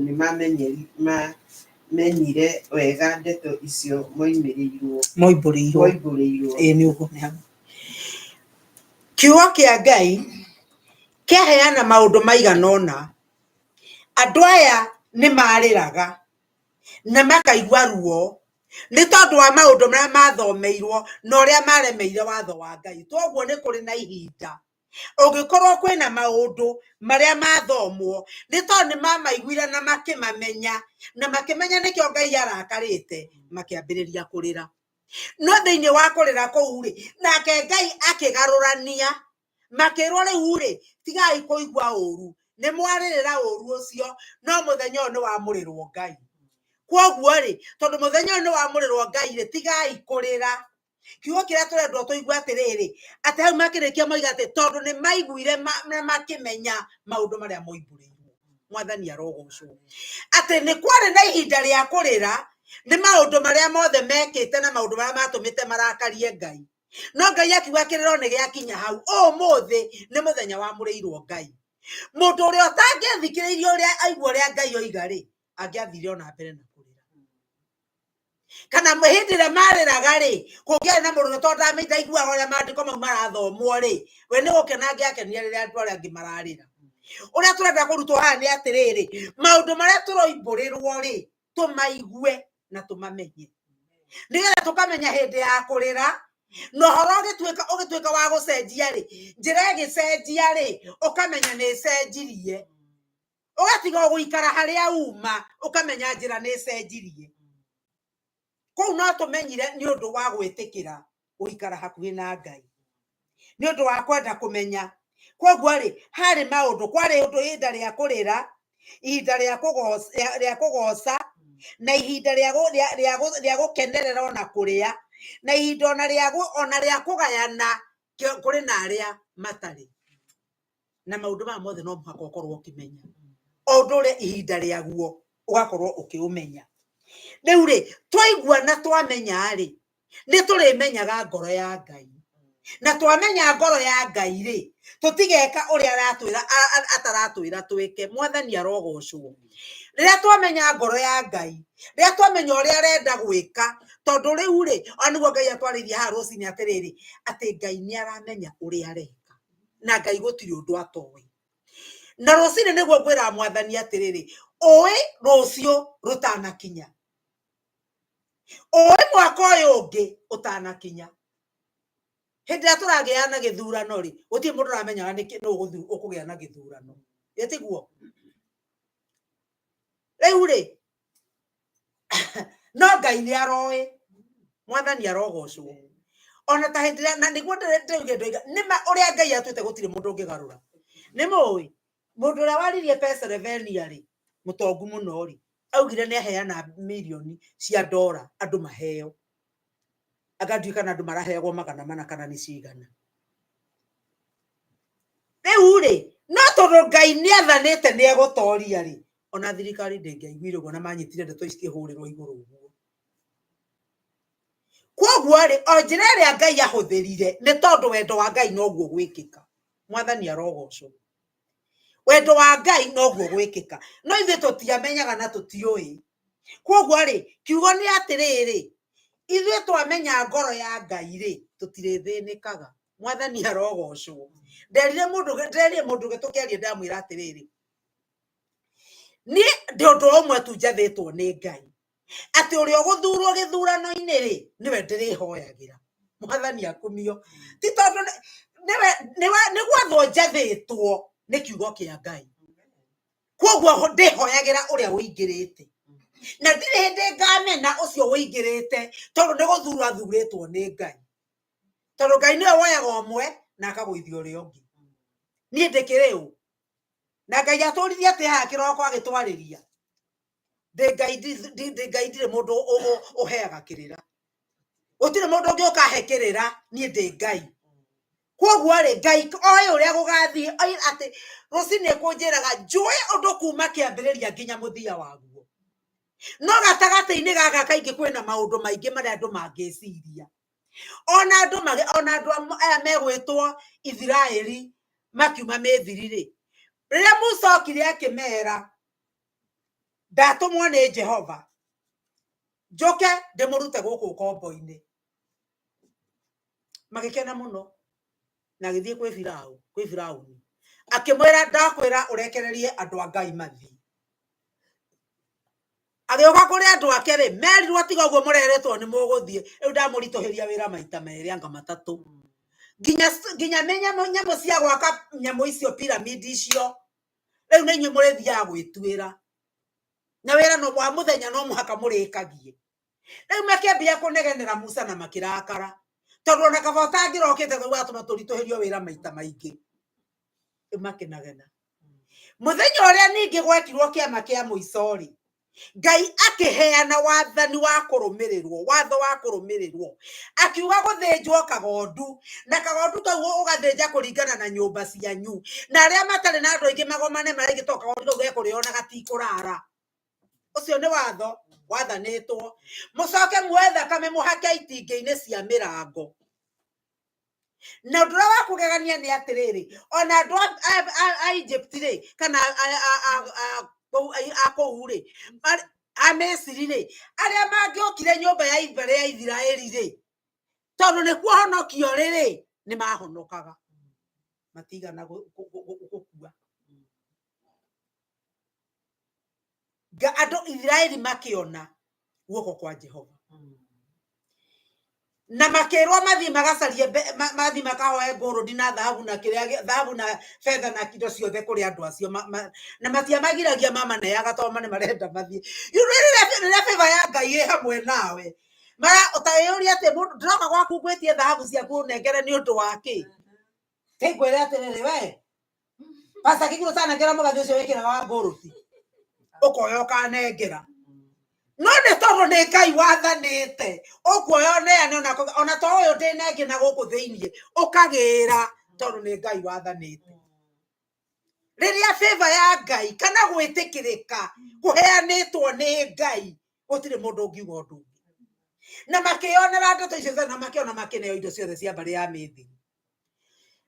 maamenyire wega ndeto icio moimbũrĩirwo. Moimbũrĩirwo. Ĩĩ nĩ ũguo, nĩ hau. Kiugo kĩa Ngai kĩaheana maũndũ maigana ũna. Andũ aya nĩ marĩraga na makaigua ruo nĩ tondũ wa maũndũ marĩa mathomeirwo na ũrĩa maremeire watho wa Ngai. Toguo nĩ kũrĩ na ihinda ũngĩkorwo kwĩna maũndũ marĩa mathomwo nĩ tondũ nĩ mamaiguire na makĩmamenya na makĩmenya nĩkĩo Ngai arakarĩte, makĩambĩrĩria kũrĩra. No thĩinĩ wa kũrĩra kũu rĩ, nake Ngai akĩgarũrania, makĩrwo rĩu rĩ, tigai kũigua ũru, nĩ mwarĩrĩra ũru ũcio, no mũthenya ũyũ nĩ wamũrĩrwo Ngai. Kwoguo rĩ, tondũ mũthenya ũyũ nĩ wamũrĩrwo Ngai rĩ, tigai kũrĩra. Kiugo kĩrĩa tũrendwo tũigue atĩrĩrĩ, atĩ hau makĩrĩkia moiga atĩ tondũ nĩ maiguire na makĩmenya maũndũ marĩa moimbũrĩirwo. Mwathani arogocwo. Atĩ nĩ kwarĩ na ihinda rĩa kũrĩra nĩ maũndũ marĩa mothe mekĩte na maũndũ marĩa matũmĩte marakarie Ngai. No Ngai akiuga kĩrĩro nĩ gĩakinya hau, ũmũthĩ nĩ mũthenya wamũrĩirwo Ngai. Mũndũ ũrĩa ũtangĩathikĩrĩirie ũrĩa aigua ũrĩa Ngai oiga rĩ, angĩathire ona mbere na kũrĩra. Kana hĩndĩ ĩrĩa marĩraga rĩ, kũngĩarĩ na mũndũ tondũ ndaiguaga ũrĩa maandĩko mau marathomwo rĩ, we nĩ gũkena angĩakenire rĩrĩa andũ arĩa angĩ mararĩra. Ũrĩa tũrenda kũrutwo haha nĩ atĩrĩrĩ, maũndũ marĩa tũroimbũrĩrwo rĩ, tũmaigue na tũmamenye, nĩgetha tũkamenya hĩndĩ ya kũrĩra na ũhoro ũgĩtuĩka wa gũcenjia rĩ, njĩra ĩgĩcenjia rĩ, ũkamenya nĩ ĩcenjirie. Ũgatiga gũikara harĩa uma, ũkamenya njĩra nĩ ĩcenjirie. Kũu no tũmenyire nĩ ũndũ wa gwĩtĩkĩra gũikara hakuhĩ na Ngai, nĩ ũndũ wa kwenda kũmenya. Kwoguo rĩ, harĩ maũndũ, kwarĩ ũndũ ihinda rĩa kũrĩra, ihinda rĩa kũgoca, na ihinda rĩa gũkenerera ona kũrĩa, na ihinda ona rĩa kũgayana kũrĩ na arĩa matarĩ. Na maũndũ maya mothe no mũhaka ũkorwo ũkĩmenya. O ũndũ ũrĩa ihinda rĩaguo ũgakorwo ũkĩũmenya. Rĩu rĩ, twaigua na twamenya rĩ, nĩ tũrĩmenyaga ngoro ya Ngai. Na twamenya ngoro ya Ngai rĩ, tũtigeka ũrĩa aratwĩra, ataratwĩra twĩke. Mwathani arogocwo. Rĩrĩa twamenya ngoro ya Ngai, rĩrĩa twamenya ũrĩa arenda gwĩka, tondũ rĩu rĩ, ona nĩguo Ngai atwarĩirie haha rũcinĩ atĩrĩrĩ, atĩ Ngai nĩ aramenya ũrĩa areka. Na Ngai gũtirĩ ũndũ atoĩ. Na rũcinĩ nĩguo ngwĩraga Mwathani atĩrĩrĩ, ũĩ rũciũ rũtanakinya, ũĩ mwaka ũyũ ũngĩ ũtanakinya. Hĩndĩ ĩrĩa tũragĩa na gĩthurano rĩ, gũtirĩ mũndũ ũramenyaga nĩkĩ nũ ũkũgĩa na gĩthurano. Ĩ tiguo? Rĩu rĩ, no Ngai nĩ aroĩ. Mwathani arogocwo. Ona ta hĩndĩ ĩrĩa, na nĩguo ndĩraugire ndoiga, nĩma ũrĩa Ngai atuĩte gũtirĩ mũndũ ũngĩgarũra. Nĩ mũĩ, mũndũ ũrĩa waririe Pennsylvania rĩ, mũtongu mũno rĩ, augire nĩ aheana mirioni cia ndora andũ maheo. Anga ndiũĩ kana andũ maraheagwo magana mana kana nĩ cigana. Rĩu rĩ, no tondũ Ngai nĩ athanĩte nĩ egũtoria rĩ, ona thirikari ndĩngĩaiguire ũguo na manyitire ndeto ici cikĩhũrĩrwo igũrũ ũguo. Kwoguo rĩ, o njĩra ĩrĩa Ngai ahũthĩrire nĩ tondũ wendo wa Ngai noguo gwĩkĩka. Mwathani arogocwo. Wendo wa Ngai noguo gwĩkĩka. No ithuĩ tũtiamenyaga na tũtiũĩ. Kwoguo rĩ, kiugo nĩ atĩrĩrĩ, ithuĩ twamenya ngoro ya Ngai rĩ, tũtirĩthĩnĩkaga. Mwathani arogocwo. Nderire mũndũ, nderire mũndũ ũngĩ tũkĩaria ndamwĩra atĩrĩrĩ, niĩ ndĩ ũndũ ũmwe tu njathĩtwo nĩ Ngai, atĩ ũrĩa ũgũthurwo gĩthurano-inĩ rĩ, nĩwe ndĩrĩhoyagĩra. Mwathani akumio. Ti tondũ nĩwe, nĩwe, nĩ gwathwo njathĩtwo nĩ kiugo kĩa Ngai. Kwoguo ndĩhoyagĩra ũrĩa ũingĩrĩte. Na ndirĩ hĩndĩ ngamena ũcio ũingĩrĩte tondũ nĩ gũthurwo athurĩtwo nĩ Ngai. Tondũ Ngai nĩwe woyaga ũmwe na akagũithia ũrĩa ũngĩ. Niĩ ndĩkĩrĩ ũ? Na Ngai atũririe atĩ haha kĩroko agĩtwarĩria. Ndĩ Ngai, ndĩ Ngai ndirĩ mũndũ ũheaga kĩrĩra. Gũtirĩ mũndũ ũngĩũka ahe kĩrĩra, niĩ ndĩ Ngai. Kwoguo rĩ, Ngai oĩ ũrĩa gũgathiĩ, oĩ atĩ rũcinĩ kũnjĩraga njũĩ ũndũ kuma kĩambĩrĩria nginya mũthia waguo. No gatagatĩ-inĩ gaka kaingĩ kwĩna maũndũ maingĩ marĩa andũ mangĩciria. Ona andũ ona andũ aya megwĩtwo Isiraeli makiuma Misiri rĩ, rĩrĩa Musa okire akĩmera, ndatũmwo nĩ Jehova, Njoke ndĩmũrute gũkũ ũkombo-inĩ. Magĩkena mũno na agĩthiĩ kwĩ Firaũ, kwĩ Firaũni akĩmwĩra, ndakwĩra ũrekererie andũ a Ngai mathiĩ. Agĩũka kũrĩ andũ ake rĩ, merirwo tiga ũguo mũrerĩtwo nĩ mũgũthiĩ. Rĩu ndamũritũhĩria wĩra maita merĩ anga matatũ. Nginya nginya nyamũ nyamũ cia gwaka nyamũ icio piramidi icio, rĩu nĩ inyuĩ mũrĩthiaga gwĩtuĩra. Na wĩra no wa mũthenya no mũhaka mũrĩkagie. Rĩu makĩambia kũnegenera Musa na makĩrakara. Tondũ ona kaba ũtangĩrokĩte tondũ watũma tũritũhĩrio wĩra maita maingĩ. Rĩu makĩnegena. Mũthenya ũrĩa ningĩ gwekirwo kĩama kĩa mũico rĩ, Ngai akĩheana wathani wa kũrũmĩrĩrwo, watho wa kũrũmĩrĩrwo. Akiuga gũthĩnjwo kagondu, na kagondu kau ũgathĩnja kũringana na nyũmba cianyu. Na arĩa matarĩ na andũ aingĩ magomane marĩ aingĩ tondũ kagondu kau gekũrĩo na gatikũrara. Ũcio nĩ watho wathanĩtwo. Mũcoke muoe thakame mũhake itingĩ-inĩ cia mĩrango. Na ũndũ ũrĩa wa kũgegania nĩ atĩrĩrĩ, ona andũ a Egypt rĩ, kana a kũu rĩ, a Misiri rĩ, arĩa mangĩokire nyũmba ya mbarĩ ya Isiraeli rĩ, tondũ nĩkuo honokio rĩ rĩ, nĩ mahonokaga. Matigana gũkua. Andũ Isiraeli makĩona guoko kwa Jehova. Na makĩrwo mathiĩ magacarie mathiĩ makahoe ngũrũndi na thahabu na kĩrĩa thahabu na betha na indo ciothe kũrĩ andũ acio na matiamagiragia mamaneaga tondũ ma nĩ marenda mathiĩ. Rĩrĩa favor ya Ngai ĩ hamwe nawe, mara ũteyũria atĩ mũndũ ndĩroka gwaku ngwĩtie thahabu ciaku ũnengere nĩ ũndũ wa kĩ? Ngwĩre atĩrĩrĩ we, Pastor Kĩgirũ ũtanengera mũgathĩ ũcio wĩkĩraga wa ngũrũti, ũkoya ũkanengera. No nĩ tondũ nĩ Ngai wathanĩte, ũkuoya ũneane ona to ũyũ ndĩna ĩngĩ na gũkũ thĩiniĩ, ũkagĩra tondũ nĩ Ngai wathanĩte. Rĩrĩa favor ya Ngai kana gwĩtĩkĩrĩka kũheanĩtwo nĩ Ngai, gũtirĩ mũndũ ũngiuga ũndũ ũngĩ. Na makĩyonera ndeto icio ciothe na makĩona makĩneo indo ciothe cia mbarĩ ya Misiri.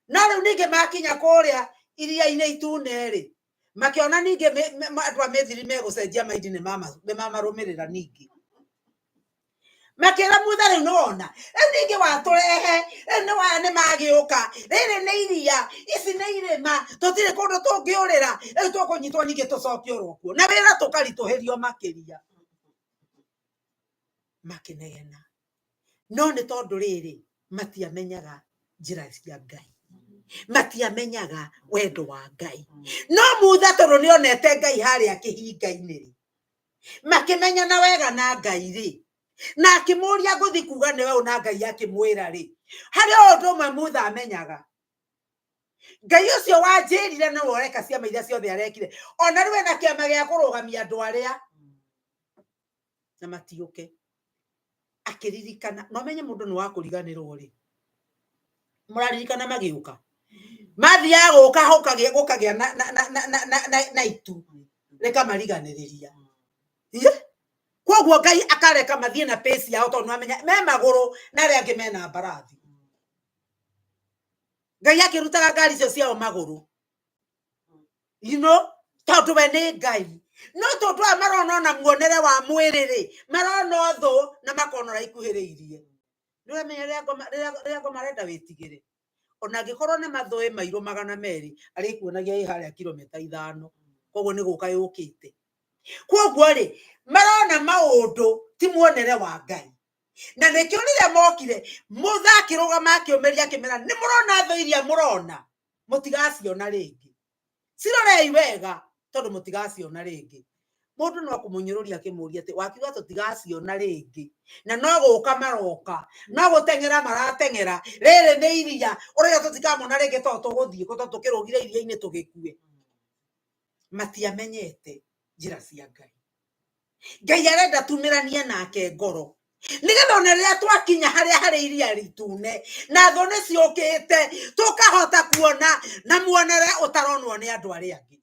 No rĩu ningĩ makinya kũrĩa iria-inĩ itune rĩ, makĩona ningĩ andũ a Misiri megũcenjia maindi nĩ mamarũmĩrĩra ningĩ. Makĩra Musa rĩu nĩwona, rĩu ningĩ watũrehe, rĩu nĩ waya nĩ magĩũka, rĩrĩ nĩ iria, ici nĩ irĩma, tũtirĩ kũndũ tũngĩũrĩra, rĩu tũkũnyitwo ningĩ tũcokio oro kuo. Na wĩra tũkaritũhĩrio makĩria. Makĩnegena. No nĩ tondũ rĩrĩ, matiamenyaga njĩra cia Ngai. Matiamenyaga wendo wa Ngai. No Musa tondũ nĩ onete Ngai harĩa kĩhinga-inĩ rĩ, makĩmenyana wega na Ngai rĩ, na akĩmũria ngũthi kuga nĩwe ũ na Ngai akĩmwĩra rĩ, harĩ o ũndũ ũmwe Musa amenyaga. Ngai ũcio wanjĩrire no ũreka ciama iria ciothe arekire. Ona rĩu ena kĩama gĩa kũrũgamia andũ arĩa na matiũke. Akĩririkana, no menye mũndũ nĩ wa kũriganĩrwo rĩ. Mũraririkana magĩũka? Mathiaga gũka gũkagĩa na itu rĩkamariganĩrĩria. Ye? Koguo Ngai akareka mathiĩ na pace yao tondũ nĩamenya me magũrũ na arĩa angĩ mena mbarathi. Ngai akĩrutaga ngari icio ciao magũrũ. You know, tondũ we nĩ Ngai. No tondũ aya marona ona muonere wa mwĩrĩ rĩ, marona ũthũ na makona ũrĩa ikuhĩrĩirie. Nĩ ũramenya rĩrĩa ngoma arenda wĩtigĩre. Ona angĩkorwo nĩ mathũĩ mairũ magana merĩ, arĩkuonagia ĩ harĩa kilomita ithano. Koguo nĩ gũka yũkĩte. Koguo rĩ, marona maũndũ ti muonere wa Ngai. Na nĩkĩo rĩrĩa mokire, Musa akĩrũgama akĩũmĩria akĩmera, nĩ mũrona thũ iria mũrona, mũtigaciona rĩngĩ. Cirorei wega tondũ mũtigaciona rĩngĩ. Mũndũ no kũmũnyũrũria akĩmũria atĩ wakiuga tũtigaciona rĩngĩ, na no gũka maroka, no gũteng'era marateng'era, rĩrĩ nĩ iria, ũrauga tũtikamona rĩngĩ tondũ tũgũthiĩ kũ, tondũ tũkĩrũgire iria-inĩ tũgĩkue. Matiamenyete njĩra cia Ngai. Ngai arenda tumĩranie nake ngoro, nĩgetha ona rĩrĩa twakinya harĩa harĩ iria itune na thũ nĩ ciũkĩte, tũkahota kuona na muonere ũtaronwo nĩ andũ arĩa angĩ.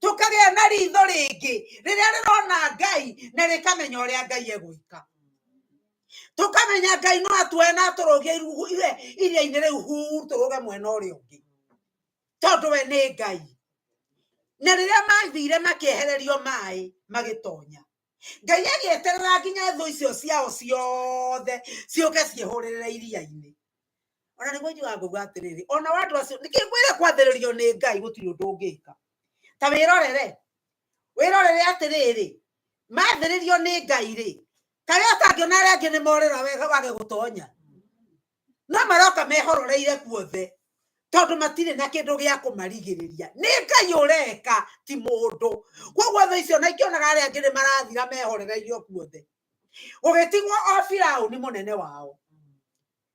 Tũkagĩa na ritho rĩngĩ rĩrĩa rĩrona Ngai na rĩkamenya ũrĩa Ngai egwĩka. Tũkamenya Ngai no atuoe na atũrũgie iria-inĩ rĩu huu, tũrũge mwena ũrĩa ũngĩ, tondũ we nĩ Ngai. Na rĩrĩa mathire makĩehererio maĩ magĩtonya. Ngai agĩeterera nginya thũ icio ciao ciothe ciũke ciĩhũrĩrĩre iria-inĩ. Ona nĩguo njugaga ngauga atĩrĩrĩ, ona wa andũ acio nĩkĩ ngwĩre kwathĩrĩrio nĩ Ngai gũtirĩ ũndũ ũngĩka. Ta wĩrorere, wĩrorere atĩrĩrĩ, mathĩrĩrio nĩ Ngai rĩ, karĩa ũtangĩona arĩa angĩ nĩ morĩra wega wage gũtonya. No maroka mehororeire kuothe tondũ matirĩ na kĩndũ gĩa kũmarigĩrĩria. Nĩ Ngai ũreka ti mũndũ. Koguo thũ icio na ikĩonaga arĩa angĩ nĩ marathira mehorereirio kuothe. Gũgĩtigwo o Firaũni mũnene wao.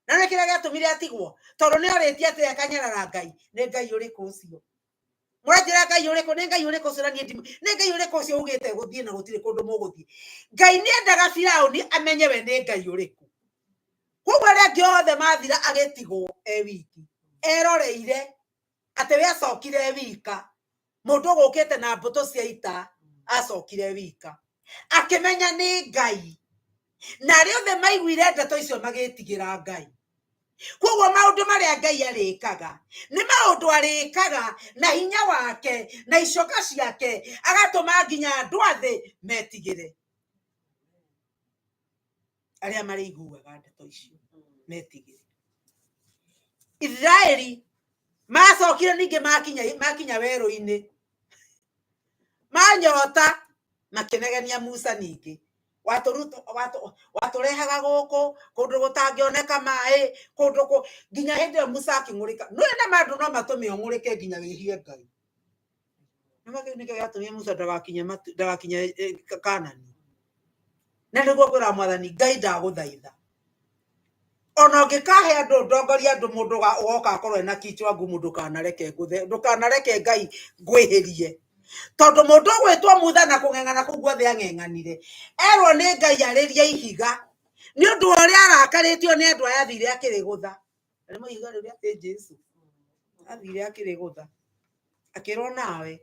Na nĩ kĩrĩa gĩatũmire atigwo tondũ nĩ orĩtie atĩ akanyarara Ngai. Nĩ Ngai ũrĩkũ ũcio? Mũranjĩra Ngai ũrĩkũ? Nĩ Ngai ũrĩkũ ũcio? Na niĩ ndimũ. Nĩ Ngai ũrĩkũ ũcio ugĩte gũthiĩ na gũtirĩ kũndũ mũgũthiĩ? Ngai nĩ endaga Firaũni amenye we nĩ Ngai ũrĩkũ. Koguo arĩa angĩ othe mathira agĩtigwo e wiki. Eroreire atĩ we acokire e wika. Mũndũ ũgũkĩte na mbũtũ cia ita acokire e wika. Akĩmenya nĩ Ngai. Na arĩa othe maiguire ndeto icio magĩtigĩra Ngai. Koguo maũndũ marĩa Ngai arĩkaga nĩ maũndũ arĩkaga na hinya wake na icoka ciake, agatũma nginya andũ a thĩ metigĩre. Arĩa marĩiguaga ndeto icio metigĩre. Isiraeli macokire ningĩ makinya makinya werũ-inĩ, manyota makĩnegenia Musa ningĩ, watũrehaga gũkũ kũndũ gũtangĩoneka maĩ, kũndũ kũ nginya hĩndĩ ĩyo Musa akĩng'ũrĩka. Nĩũĩ na ma andũ no matũme ũng'ũrĩke nginya wĩhie Ngai. Nĩma kĩu nĩkĩo gĩatũmire Musa ndagakinye ndagakinye Kanani. Na nĩguo ngwĩra Mwathani Ngai ndagũthaitha, ona ũngĩkahe andũ ndongoria andũ mũndũ ũgoka akorwo ena kichwa ngumu, ndũkanareke ngũthe, ndũkanareke Ngai ngwĩhĩrie. Tondũ mũndũ ũgwĩtwo Mutha na kũng'eng'ana kũu guothe ang'eng'anire, erwo nĩ Ngai arĩrie ihiga, nĩ ũndũ wa ũrĩa arakarĩtio nĩ andũ aya athire akĩrĩgũtha. Na nĩmo ihiga rĩu rĩarĩ Jesu. Athire akĩrĩgũtha. Akĩrwo nawe,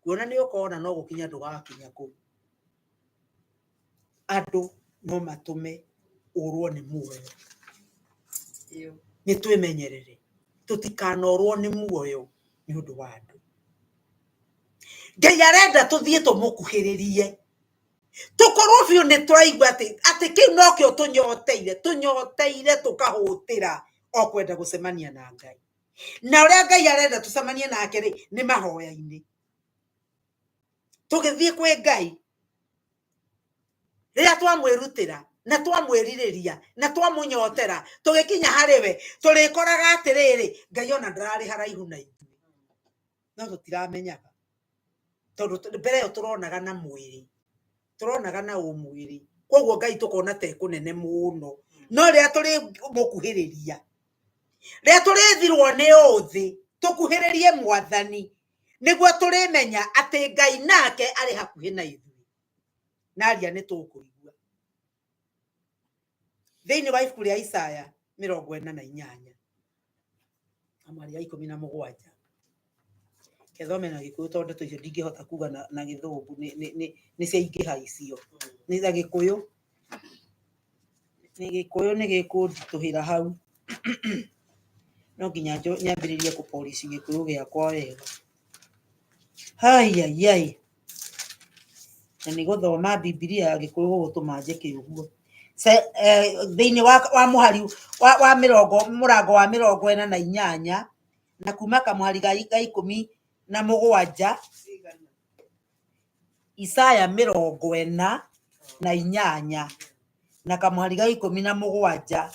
kuona nĩ ũkona no gũkinya ndũgakinya kũu. Andũ no matũme ũrwo nĩ muoyo. Nĩ twĩmenyerere, tũtikanorwo nĩ muoyo nĩ ũndũ wa andũ. Ngai arenda tũthiĩ tũmũkuhĩrĩrie, tũkorwo biũ nĩ tũraigua atĩ atĩ kĩu nokĩo tũnyoteire, tũnyoteire tũkahũtĩra o kwenda gũcemania na Ngai. Na ũrĩa Ngai arenda tũcemanie nake rĩ, nĩ mahoya-inĩ. Tũgĩthiĩ kwĩ Ngai, rĩrĩa twamwĩrutĩra na twamwĩrirĩria na twamũnyotera, tũgĩkinya harĩ we, tũrĩkoraga atĩrĩrĩ, Ngai ona ndararĩ haraihu na ithuĩ. No tũtiramenyaga. Tondũ mbere ĩyo tũronaga na mwĩrĩ. Tũronaga na ũmwĩrĩ. Koguo Ngai tũkona ta ekũnene mũno. No rĩrĩa tũrĩmũkuhĩrĩria, rĩrĩa tũrĩthirwo nĩ ũthĩ, tũkuhĩrĩrie Mwathani, nĩguo tũrĩmenya atĩ Ngai nake arĩ hakuhĩ na ithuĩ. Na aria nĩ tũkũigua. Thĩinĩ wa ibuku rĩa Isaya 48, mũhari wa 17. Kethome na Gĩkũyũ tondũ ndeto icio ndingĩhota kuga na Gĩthũngũ, nĩ ciaingĩha icio. Nĩ na Gĩkũyũ. Nĩ Gĩkũyũ nĩ gĩkũnditũhĩra hau. No nginya nyambĩrĩrie kũ polish Gĩkũyũ gĩakwa wega. Haiaiai. Na nĩ gũthoma Bibilia ya Gĩkũyũ gũgũtũma njĩke ũguo. Thĩinĩ wa mũhari wa mĩrongo mũrango wa 48 na kuma kamũhari ga 17, Isaya 48 na kamũhari ga 17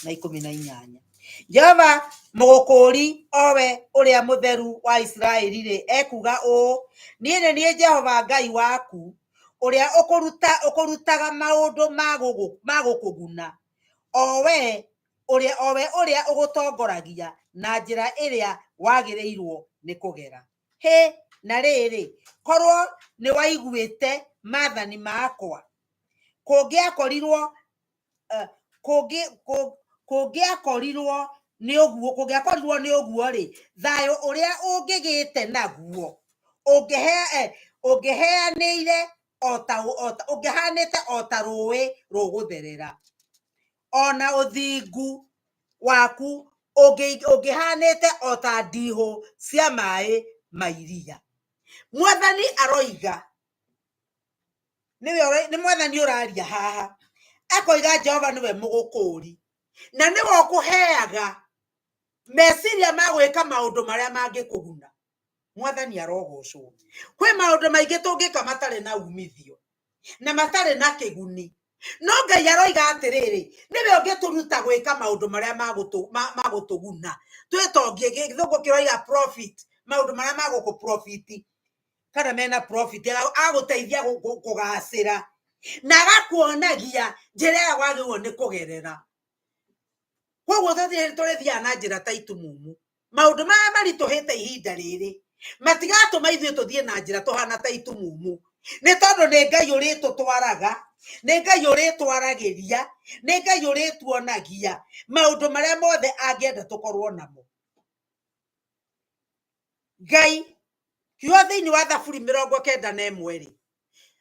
na 18. Jehova mũgũkũũri o we ũrĩa mũtheru wa Isiraeli rĩ, ekuuga ũũ, niĩ nĩ niĩ Jehova Ngai waku, ũrĩa ũkũrutaga maũndũ ma gũkũguna, o we ũrĩa ũgũtongoragia na njĩra ĩrĩa wagĩrĩirwo nĩ kũgera. Hĩ, na rĩrĩ, korwo nĩ waiguĩte maathani makwa, kũngĩakorirwo kũngĩakorirwo nĩ ũguo, kũngĩakorirwo nĩ ũguo rĩ, thayũ ũrĩa ũngĩgĩte naguo ũngĩheanĩire o ta ũngĩhanĩte o ta rũĩ rũgũtherera, ona ũthingu waku ũngĩhanĩte o ta ndihũ cia maĩ ma iria. Mwathani aroiga Nĩwe nĩ mwathani ũraria haha akoiga Jehova nĩwe mũgũkũri na nĩwe ũkũheaga meciria ma gwĩka maũndũ marĩa mangĩkũguna. Mwathani arogocwo. Kwĩ maũndũ maingĩ tũngĩka matarĩ na umithio na matarĩ na kĩguni, no Ngai aroiga atĩrĩrĩ, nĩwe ũngĩtũruta gwĩka maũndũ marĩa magũtũguna twĩtongie. Gĩthũngũ kĩroiga profit, maũndũ marĩa magũkũ profit kana mena profit, agũteithia kũgacĩra na agakuonagia njĩra ĩrĩa wagĩrĩirwo nĩ kũgerera. Koguo tũrĩthiaga na njĩra ta itumumu. Maũndũ marĩa maritũhĩte ihinda rĩrĩ matigatũma ithuĩ tũthiĩ na njĩra tũhana ta itumumu, nĩ tondũ nĩ Ngai ũrĩtũtwaraga, nĩ Ngai ũrĩtwaragĩria, nĩ Ngai ũrĩtuonagia maũndũ marĩa mothe angĩenda tũkorwo namo. Ngai kiugo thĩinĩ wa Thaburi 91 rĩ,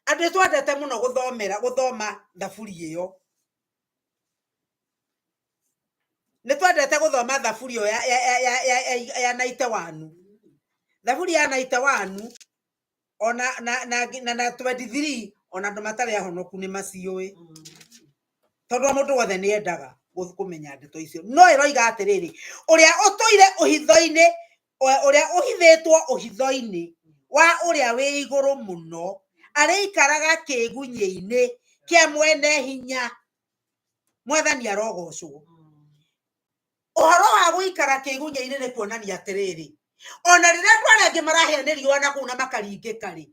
andũ nĩ twendete mũno gũthomera gũthoma Thaburi ĩyo, nĩ twendete gũthoma Thaburi ĩyo ya 91, Thaburi ya 91 ona na 23, ona andũ matarĩ ahonoku nĩ maciũĩ, tondũ o mũndũ wothe nĩ endaga kũmenya ndeto icio. No ĩroiga atĩrĩrĩ, ũrĩa ũtũire ũhitho-inĩ, ũrĩa ũhithĩtwo ũhitho-inĩ wa ũrĩa wĩ igũrũ mũno arĩikaraga kĩgunyĩ-inĩ kĩa mwene hinya. Mwathani arogocwo. Ũhoro wa gũikara kĩgunyĩ-inĩ nĩ kuonania atĩrĩrĩ, ona rĩrĩa andũ arĩa angĩ marahĩa nĩ riũa na kũu na makaringĩka rĩ,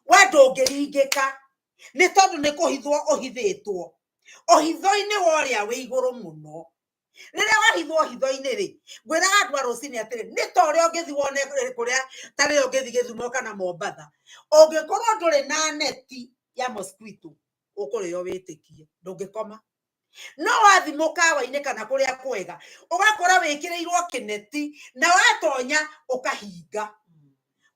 we ndũngĩringĩka, nĩ tondũ nĩ kũhithwo ũhithĩtwo ũhitho-inĩ wa ũrĩa wĩ igũrũ mũno. Rĩrĩa wahithwo ũhitho-inĩ rĩ, ngwĩraga andũ a rũcinĩ atĩrĩ, nĩ ta ũrĩa ũngĩthiĩ wone kũrĩa, ta rĩrĩa ũngĩthiĩ Gĩthumo kana Mombatha, ũngĩkorwo ndũrĩ na neti ya mosquito, ũkũrĩo wĩtĩkie, ndũngĩkoma. No wathiĩ mũkawa-inĩ kana kũrĩa kwega, ũgakora wĩkĩrĩirwo kĩneti na watonya ũkahinga.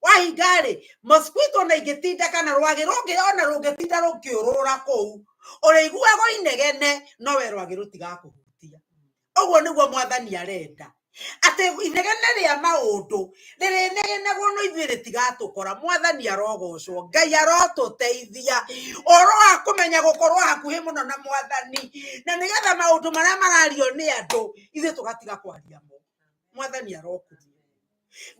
Wahinga rĩ, mosquito ona ingĩtinda kana rwagĩ rũngĩ ona rũngĩtinda rũkĩũrũra kũu, ũrĩiguaga inegene, no we rwagĩ rũtigakũhutia. Ũguo nĩguo mwathani arenda, atĩ inegene rĩa maũndũ rĩrĩnegenagwo no ithuĩ rĩtigatũkora. Mwathani arogocwo. Ngai arotũteithia ũhoro wa kũmenya gũkorwo hakuhĩ mũno na mwathani, na nĩgetha maũndũ marĩa marario nĩ andũ ithuĩ tũgatiga kwaria mo. Mwathani arokumio.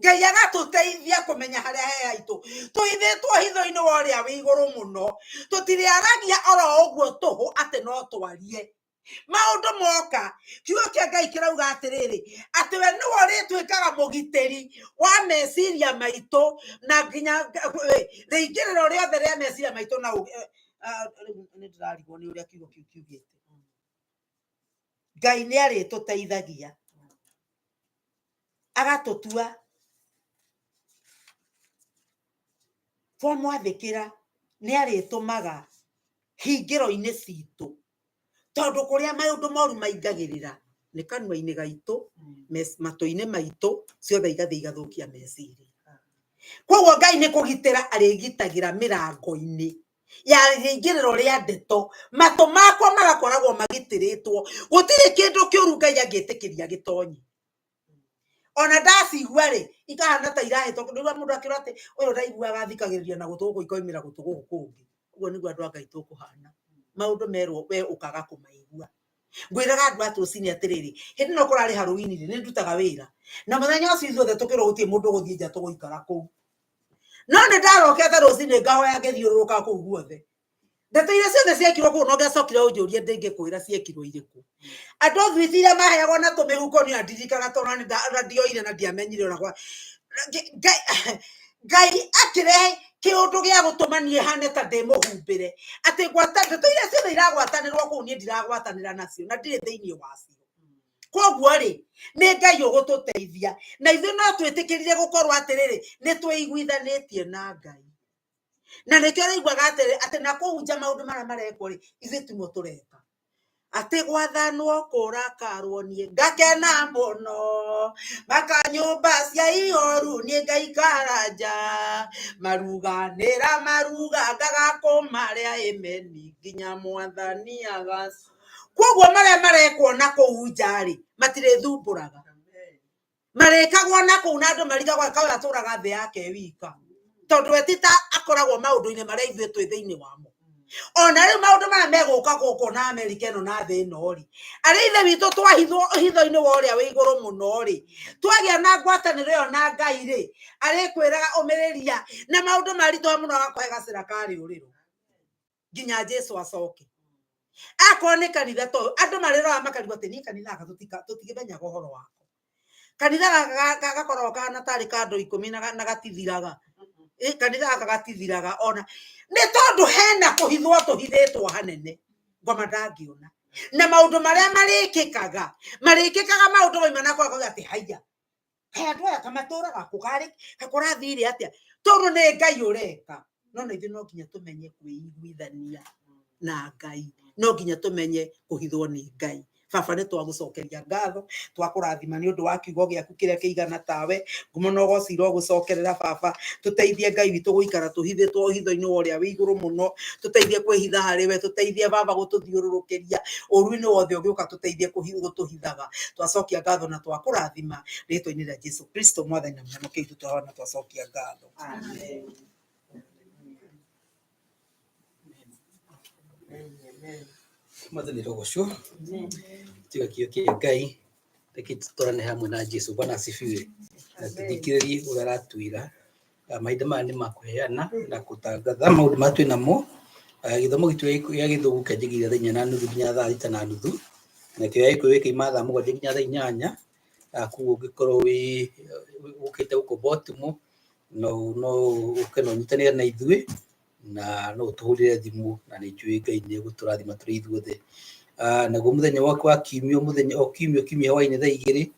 Ngai agatũteithia kũmenya harĩa he haitũ tũhithĩtwo hitho-inĩ wa ũrĩa wĩ igũrũ mũno. Tũtirĩaragia oro ũguo tũhũ atĩ no twarie maũndũ moka. Kiugo kĩa Ngai kĩrauga atĩrĩrĩ, atĩ we nĩwe ũrĩtuĩkaga mũgitĩri wa meciria maitũ na nginya rĩingĩrĩro rĩothe rĩa meciria maitũ na rĩu nĩ ndĩrarigwo nĩ ũrĩa kiugo kĩu kiugĩte. Ngai nĩ arĩtũteithagia agatũtua twamwathĩkĩra, nĩ arĩtũmaga hingĩro-inĩ citũ, tondũ kũrĩa maũndũ moru maingagĩrĩra nĩ kanua-inĩ gaitũ, matũ-inĩ maitũ, ciothe igathiĩ igathũkia meciria. Koguo Ngai nĩ kũgitĩra arĩgitagĩra mĩrango-inĩ ya rĩingĩrĩro rĩa ndeto, matũ makwa magakoragwo magitĩrĩtwo, gũtirĩ kĩndũ kĩũru Ngai angĩtĩkĩria gĩtonye. Ona ndacigua rĩ, ikahana ta irahĩtwo. Nĩguo mũndũ akĩrwo atĩ ũyũ ndaiguaga, athikagĩrĩria na gũtũ gũkũ ikoimĩra gũtũ gũkũ kũngĩ. Ũguo nĩguo andũ a Ngai tũkũhana. Maũndũ merwo we ũkaga kũmaigua. Ngwĩraga andũ a rũcinĩ atĩrĩrĩ, hĩndĩ ĩno kũrarĩ Halloween rĩ, nĩ ndutaga wĩra na mũthenya ũcio ithuothe tũkĩrwo gũtirĩ mũndũ ũgũthiĩ nja, tũgũikara kũu. No nĩ ndarokete rũcinĩ ngahoya, ngĩthiũrũrũka kũu guothe, ndeto iria ciothe ciekirwo kũu, no ngĩacokire ũnjũrie ndĩngĩkwĩra ciekirwo irĩkũ. Andũ thwiti iria maheagwo na tũmĩhuko nĩ andirikana, tondũ ona ndioire na ndiamenyire ona kwa Ngai akĩrehe kĩũndũ gĩa gũtũma niĩ hane ta ndĩ mũhumbĩre, atĩ ngwata ndeto iria ciothe iragwatanĩrwo kũu, niĩ ndiragwatanĩra nacio na ndirĩ thĩinĩ wacio. Koguo rĩ, nĩ Ngai ũgũtũteithia, na ithuĩ no twĩtĩkĩrire gũkorwo atĩrĩrĩ, nĩ twĩiguithanĩtie na Ngai, na nĩkĩo ũraiguaga atĩrĩ atĩ na kũu nja maũndũ marĩa marekwo rĩ, ithuĩ timo tũreka. Atĩ gwathanwo kũrakarwo niĩ ngakena mũno, maka nyũmba cia ihoru niĩ ngaikara nja, maruganĩra maruga ngaga kũmarĩa ĩmeni nginya mwathani agac. Koguo marĩa marekwo na kũu nja rĩ, matirĩthumbũraga, marĩkagwo na kũu, na andũ marigagwo kawe atũraga thĩ yake wika, tondũ we ti ta akoragwo maũndũ-inĩ marĩa ithuĩ twĩ thĩinĩ wamo. Ona rĩu maũndũ maya megũka gũkũ na Amerika ĩno na thĩ ĩno rĩ, arĩa ithe witũ twahithwo hitho-inĩ wa ũrĩa wĩ igũrũ mũno rĩ, twagĩa na ngwatanĩro ĩyo na Ngai rĩ, arĩkwĩraga ũmĩrĩria na maũndũ maritũha mũno agakũhe gacĩra ka rĩũrĩro nginya Jesu acoke. Akorwo nĩ kanitha to andũ marĩroraga makarigwo atĩ niĩ kanitha gaka tũtikĩmenyaga ũhoro wako. Kanitha gaka gakoragwo kahana tarĩ ka andũ ikũmi na gatithiraga. Kanitha gaka gatithiraga ona nĩ tondũ hena kũhithwo tũhithĩtwo hanene ngoma ndangĩona. Na maũndũ marĩa marĩkĩkaga marĩkĩkaga maũndũ maima na kwaga atĩ haiya kaĩ andũ aya kamatũraga kũ karĩ kakũrathire atĩa tondũ nĩ Ngai ũreka. No na ithuĩ no nginya tũmenye kwĩiguithania na Ngai, no nginya tũmenye kũhithwo nĩ Ngai. Baba nĩ twagũcokeria ngatho, twakũrathima nĩ ũndũ wa kiugo gĩaku kĩrĩa kĩigana tawe. Ngumo na ũgoci irogũcokerera baba. Tũteithie Ngai witũ gũikara tũhithĩtwo hitho-inĩ wa ũrĩa wĩ igũrũ mũno, tũteithie kwĩhitha harĩ we, tũteithie baba gũtũthiũrũrũkĩria ũru-inĩ wothe ũgĩũka, tũteithie gũtũhithaga. Twacokia ngatho na twakũrathima rĩtwa-inĩ rĩa Jesu Kristo mwathani na mũhonokia witũ, twahoya na twacokia ngatho. Amen. Amen. Mwathani rogocwo tiga kĩo kĩa Ngai reke tũtwarane hamwe na Jesu. Bwana asifiwe. Na tũthikĩrĩrie ũrĩa aratwĩra. Mahinda maya nĩ ma kũheana na gũtangatha maũndũ marĩa twĩ namo. Gĩthomo gitũ gĩa gĩthũngũ kĩanjĩrĩirie thaa inya na nuthu nginya thaa thita na nuthu, na kĩo gĩa gĩkũyũ gĩkaima thaa mũgwanja nginya thaa inyanya. Koguo ũngĩkorwo wĩ ũkĩte gũkũ Baltimore no ũke na ũnyitanĩre na ithuĩ na no ũtũhũrĩre thimũ na nĩ njũĩ Ngai nĩ egũtũrathima tũrĩ ithuothe. Naguo mũthenya waku wa kiumia mũthenya o kiumia kiumia hwaĩ-inĩ thaa igĩrĩ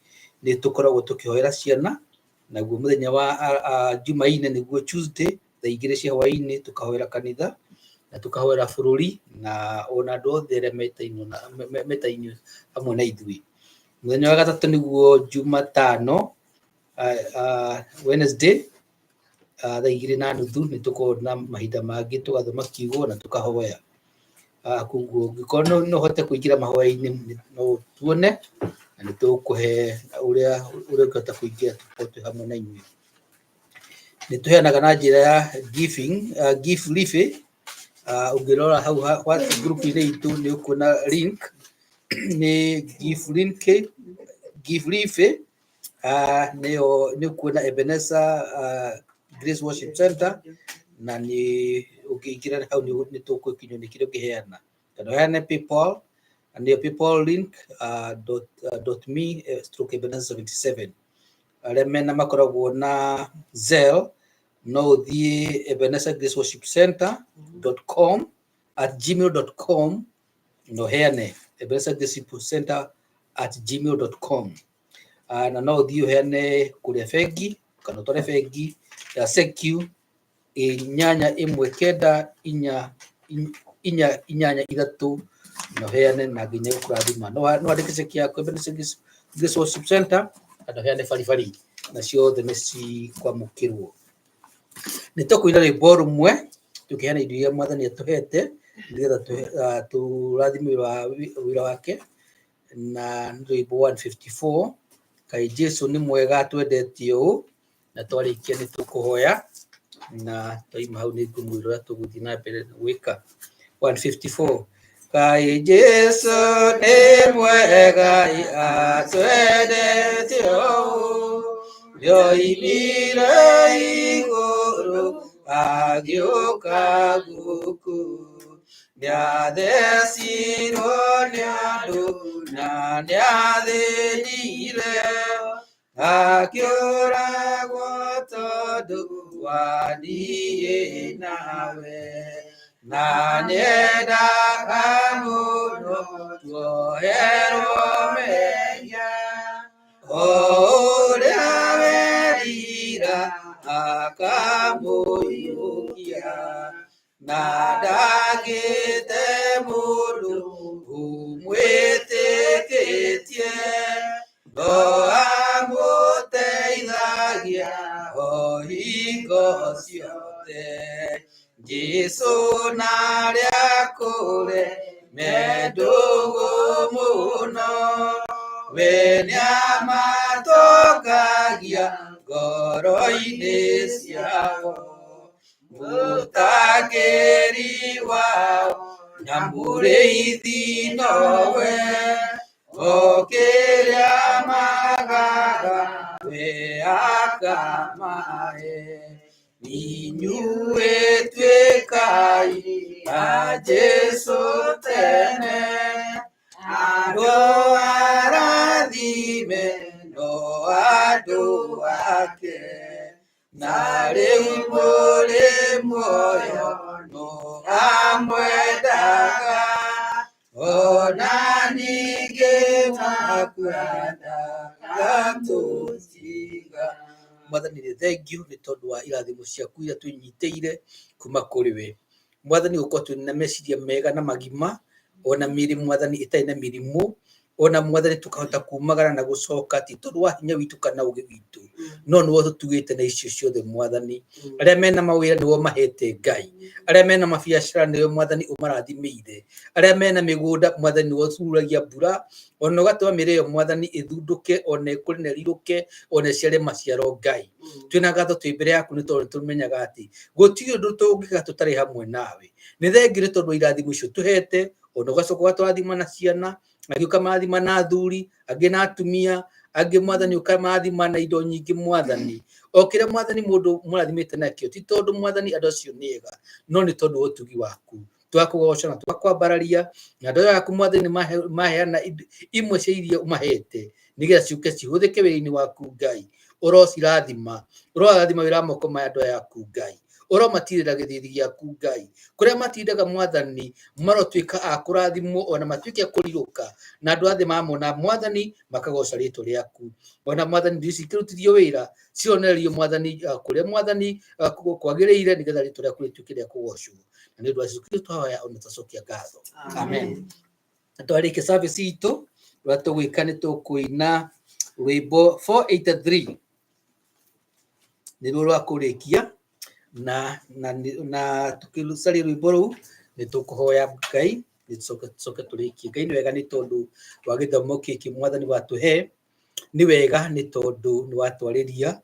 nĩ tũkoragwo tũkĩhoera ciana. Naguo mũthenya wa Jumaine nĩguo Tuesday thaa igĩrĩ cia hwaĩ-inĩ tũkahoera kanitha na tũkahoera bũrũri na ona andũ othe arĩa metainwo hamwe na ithuĩ. Mũthenya wa gatatũ nĩguo Jumatano, Wednesday thaa igĩrĩ na nuthu nĩ tũkoragwo na mahinda mangĩ tũgathoma kiugo na tũkahoya. Koguo ũngĩkorwo no ũhote kũingĩra mahoya-inĩ no tuone na nĩ tũgũkũhe ũrĩa ũngĩhota kũingĩra tũkorwo twĩ hamwe na inyuĩ. Nĩ tũheanaga na njĩra ya giving, give live. Ũngĩrora hau group-inĩ itũ nĩ ũkuona link nĩ give link give live, nĩyo nĩ ũkuona Ebenezer Grace Worship Center, na nĩ ũngĩingĩra hau nĩ tũgũkinywo nĩ kĩrĩa ũngĩheana. Kana ũheane PayPal, nĩyo PayPal link dot, dot me stroke Ebenezer 77. Arĩa mena makoragwo na Zelle no ũthiĩ Ebenezer Grace Worship Center dot com at gmail dot com na ũheane Ebenezer Grace Worship Center at gmail dot com. Na no ũthiĩ ũheane kũrĩa bengi kana ũtware bengi ya SECU 8 1 9 4 4 8 3 na ũheane na nginya gũkũrathima. No wandĩke ceki yaku Ebenezer Grace Worship Center kana ũheane baribari na ciothe nĩ cikwamũkĩrwo. Nĩ tũkũina rwĩmbo rũmwe tũkĩheana indo iria mwathani atũhete nĩgetha tũrathime wĩra wake, na nĩ rwĩmbo 154 Kaĩ Jesu nĩ mwega atwendete ũũ, na twarĩkia nĩ tũkũhoya na twaima hau nĩ ngũmwĩra ũrĩa tũgũthiĩ na mbere gwĩka. 154 Kaĩ Jesu nĩ mwega atwendete ũũ, nĩoimire igũrũ agĩũka gũkũ, nĩathecirwo nĩ andũ na nĩathĩnire, akĩũragwo tondũ wa niĩ nawe, na nĩendaga mũno tuoherwo mehia, o ũrĩa werira akamũiyũkia, na ndagĩte mũndũ ũmwĩtĩkĩtie, no amũteithagia o hingo ciothe. Jesu narĩa kũre me ndũgũ mũno, we nĩamatongagia ngoro-inĩ ciao. Mũtangĩri wao na mũrĩithi nowe, o kĩrĩa magaga we akamahe. Inyuĩ tuĩkai a Jesũ tene, andũ arathime no andũ ake. Na rĩu mũrĩ muoyo no amwendaga, ona ningĩ makwendaga tũtiga. Mwathani nĩ thengiũ nĩ tondũ wa irathimo ciaku iria twĩnyitĩire kuma kũrĩ we. Mwathani gũkorwo twĩ na meciria mega na magima, ona mĩĩrĩ Mwathani ĩtarĩ na mĩrimũ, ona Mwathani tũkahota kumagara na gũcoka ti tondũ wa hinya witũ kana ũgĩ witũ, no nĩwe ũtũtugĩte na icio ciothe Mwathani. Arĩa mena mawĩra nĩwe ũmahete Ngai, arĩa mena mabiacara nĩwe Mwathani ũmarathimĩire, arĩa mena mĩgũnda Mwathani nĩwe ũcuragia mbura, ona ũgatũma mĩrĩ ĩyo Mwathani ĩthundũke, ona ĩkũre na ĩrirũke, ona ĩciare maciaro Ngai. Twĩna ngatho twĩ mbere yaku nĩ tondũ nĩtũmenyaga atĩ gũtirĩ ũndũ tũngĩka tũtarĩ hamwe nawe. Nĩ thengiũ nĩ tondũ wa irathimo icio tũhete, ona ũgacoka ũgatũrathima na ciana, angĩ ũkamarathima na athuri, angĩ na atumia, angĩ Mwathani ũkamarathima na indo nyingĩ Mwathani. O kĩrĩa Mwathani mũndũ mũrathimĩte nakĩo, ti tondũ Mwathani andũ acio nĩ ega, no nĩ tondũ wa ũtugi waku. Twakũgoca na twakwambararia, na andũ aya aku Mwathani maheana imwe cia iria ũmahete, nĩgetha ciũke cihũthĩke wĩra-inĩ waku Ngai. Ũrocirathima, ũrorathima wĩra wa moko ma andũ aya aku Ngai. Ũromatirĩra gĩthithi gĩaku Ngai. Kũrĩa matindaga Mwathani marotuĩka a kũrathimwo, ona matuĩke a kũrirũka, na andũ othe mamona Mwathani makagoca rĩtwa rĩaku. Ona Mwathani indo ici ikĩrutithio wĩra, cionererio Mwathani kũrĩa Mwathani kwagĩrĩire, nĩgetha rĩtwa rĩaku rĩtuĩke rĩa kũgocwo. Na nĩ ũndũ wa Jesũ Kristo twahoya ona twacokia ngatho. Amen. Na twarĩkia service itũ, ũrĩa tũgwĩka nĩ tũkũina rwĩmbo 483 nĩruo rwa kũrĩkia, na na na tũkĩcaria rwĩmbo rũu nĩ tũkũhoya Ngai nĩ tũcoke tũrĩkie. Ngai nĩ wega nĩ tondũ wa gĩthomo gĩkĩ Mwathani watũhe, nĩ wega nĩ tondũ nĩ watwarĩria,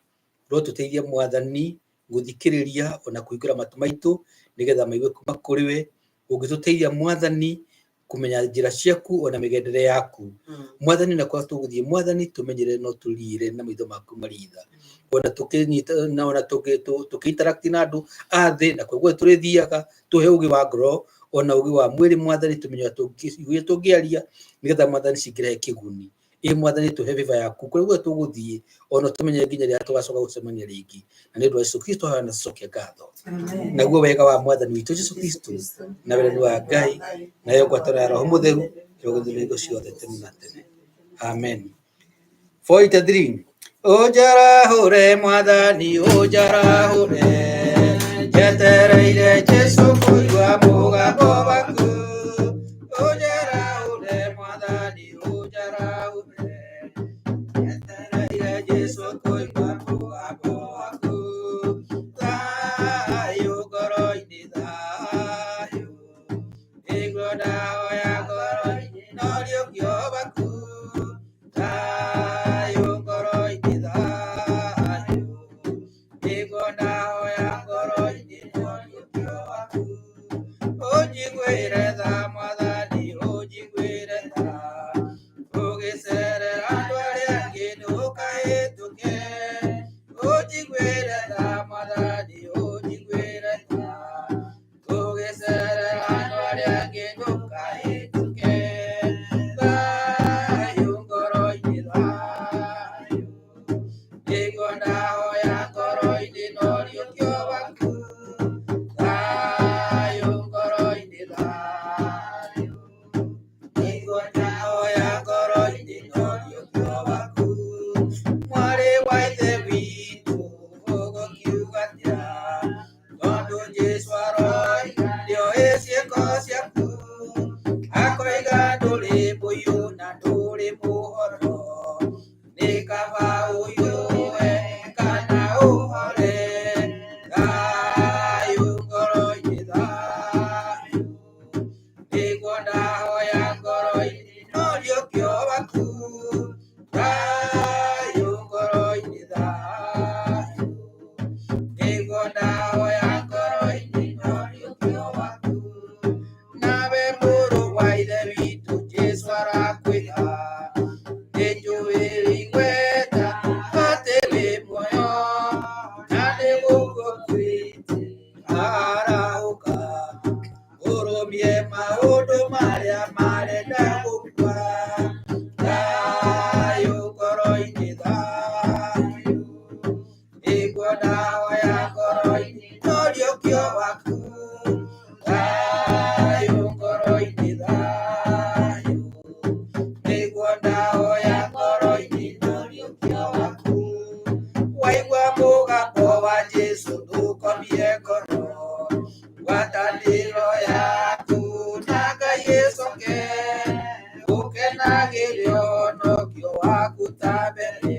ũrotũteithia Mwathani gũthikĩrĩria ona kũhingũra matũ maitũ nĩgetha maigue kuma kũrĩ we. Ũngĩtũteithia Mwathani kũmenya njĩra ciaku ona mĩgendere yaku Mwathani, na kwa tũgũthiĩ Mwathani tũmenyere no tũriĩre na maitho maku maritha, ona tũkĩnyita na ona tũkĩ-interact na andũ a thĩ, na koguo tũrĩthiaga tũhe ũgĩ wa ngoro ona ũgĩ wa mwĩrĩ Mwathani, tũmenye ũrĩa tũngĩaria nĩgetha Mwathani cingĩrehe kĩguni. Ĩ Mwathani tũhe favor yaku kũrĩa guothe tũgũthiĩ, ona tũmenye nginya rĩrĩa tũgacoka gũcemania rĩngĩ. Na nĩ ũndũ wa Jesũ Kristo hoya na tũcokie ngatho. Naguo wega wa Mwathani witũ Jesũ Kristo na wendani wa Ngai nayo ngwatanĩro ya Roho Mũtheru ĩrogũthĩrwo hingo ciothe tene na tene. Amen. 483 Ũnjarahũre Mwathani, ũnjarahũre, njetereire Jesũ kũigua mũgambo waku. Ũnjarahũre Mwathani, ũnjarahũre, njetereire Jesũ kũigua mũgambo waku. Thayũ ngoro-inĩ, thayũ, nĩguo ndahoya ngoro-inĩ, no riũkio waku. Thayũ ngoro-inĩ, thayũ, nĩguo ndahoya ngoro-inĩ, no riũkio waku. Ũnjiguĩre tha Mwathani, ũnjiguĩre tha, ũgĩcerera andũ arĩa angĩ ndũkahĩtũke. Ũnjiguĩre tha Mwathani, ũnjiguĩre tha, ũgĩcerera andũ arĩa angĩ ndũkahĩtũke. Thayũ ngoro-inĩ, thayũ, nĩguo ndahoya ngoro-inĩ, no riũkio waku. Thayũ ngoro-inĩ, thayũ, nĩguo ndahoya ngoro-inĩ, no riũkio waku. Mwarĩ wa Ithe witũ ndahoya ngoro-inĩ noriũkio waku thayũ ngoro-inĩ thayũ nĩguo ndahoya ngoro-inĩ noriũkio waku waigua mũgambo wa Jesũ ndũkomie ngoro ngwatanĩro yaku na Ngai ĩcoke ũkenagĩre ũhonokio waku ta mbere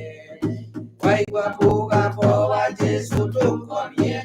waigua mũgambo wa Jesũ ndũkomie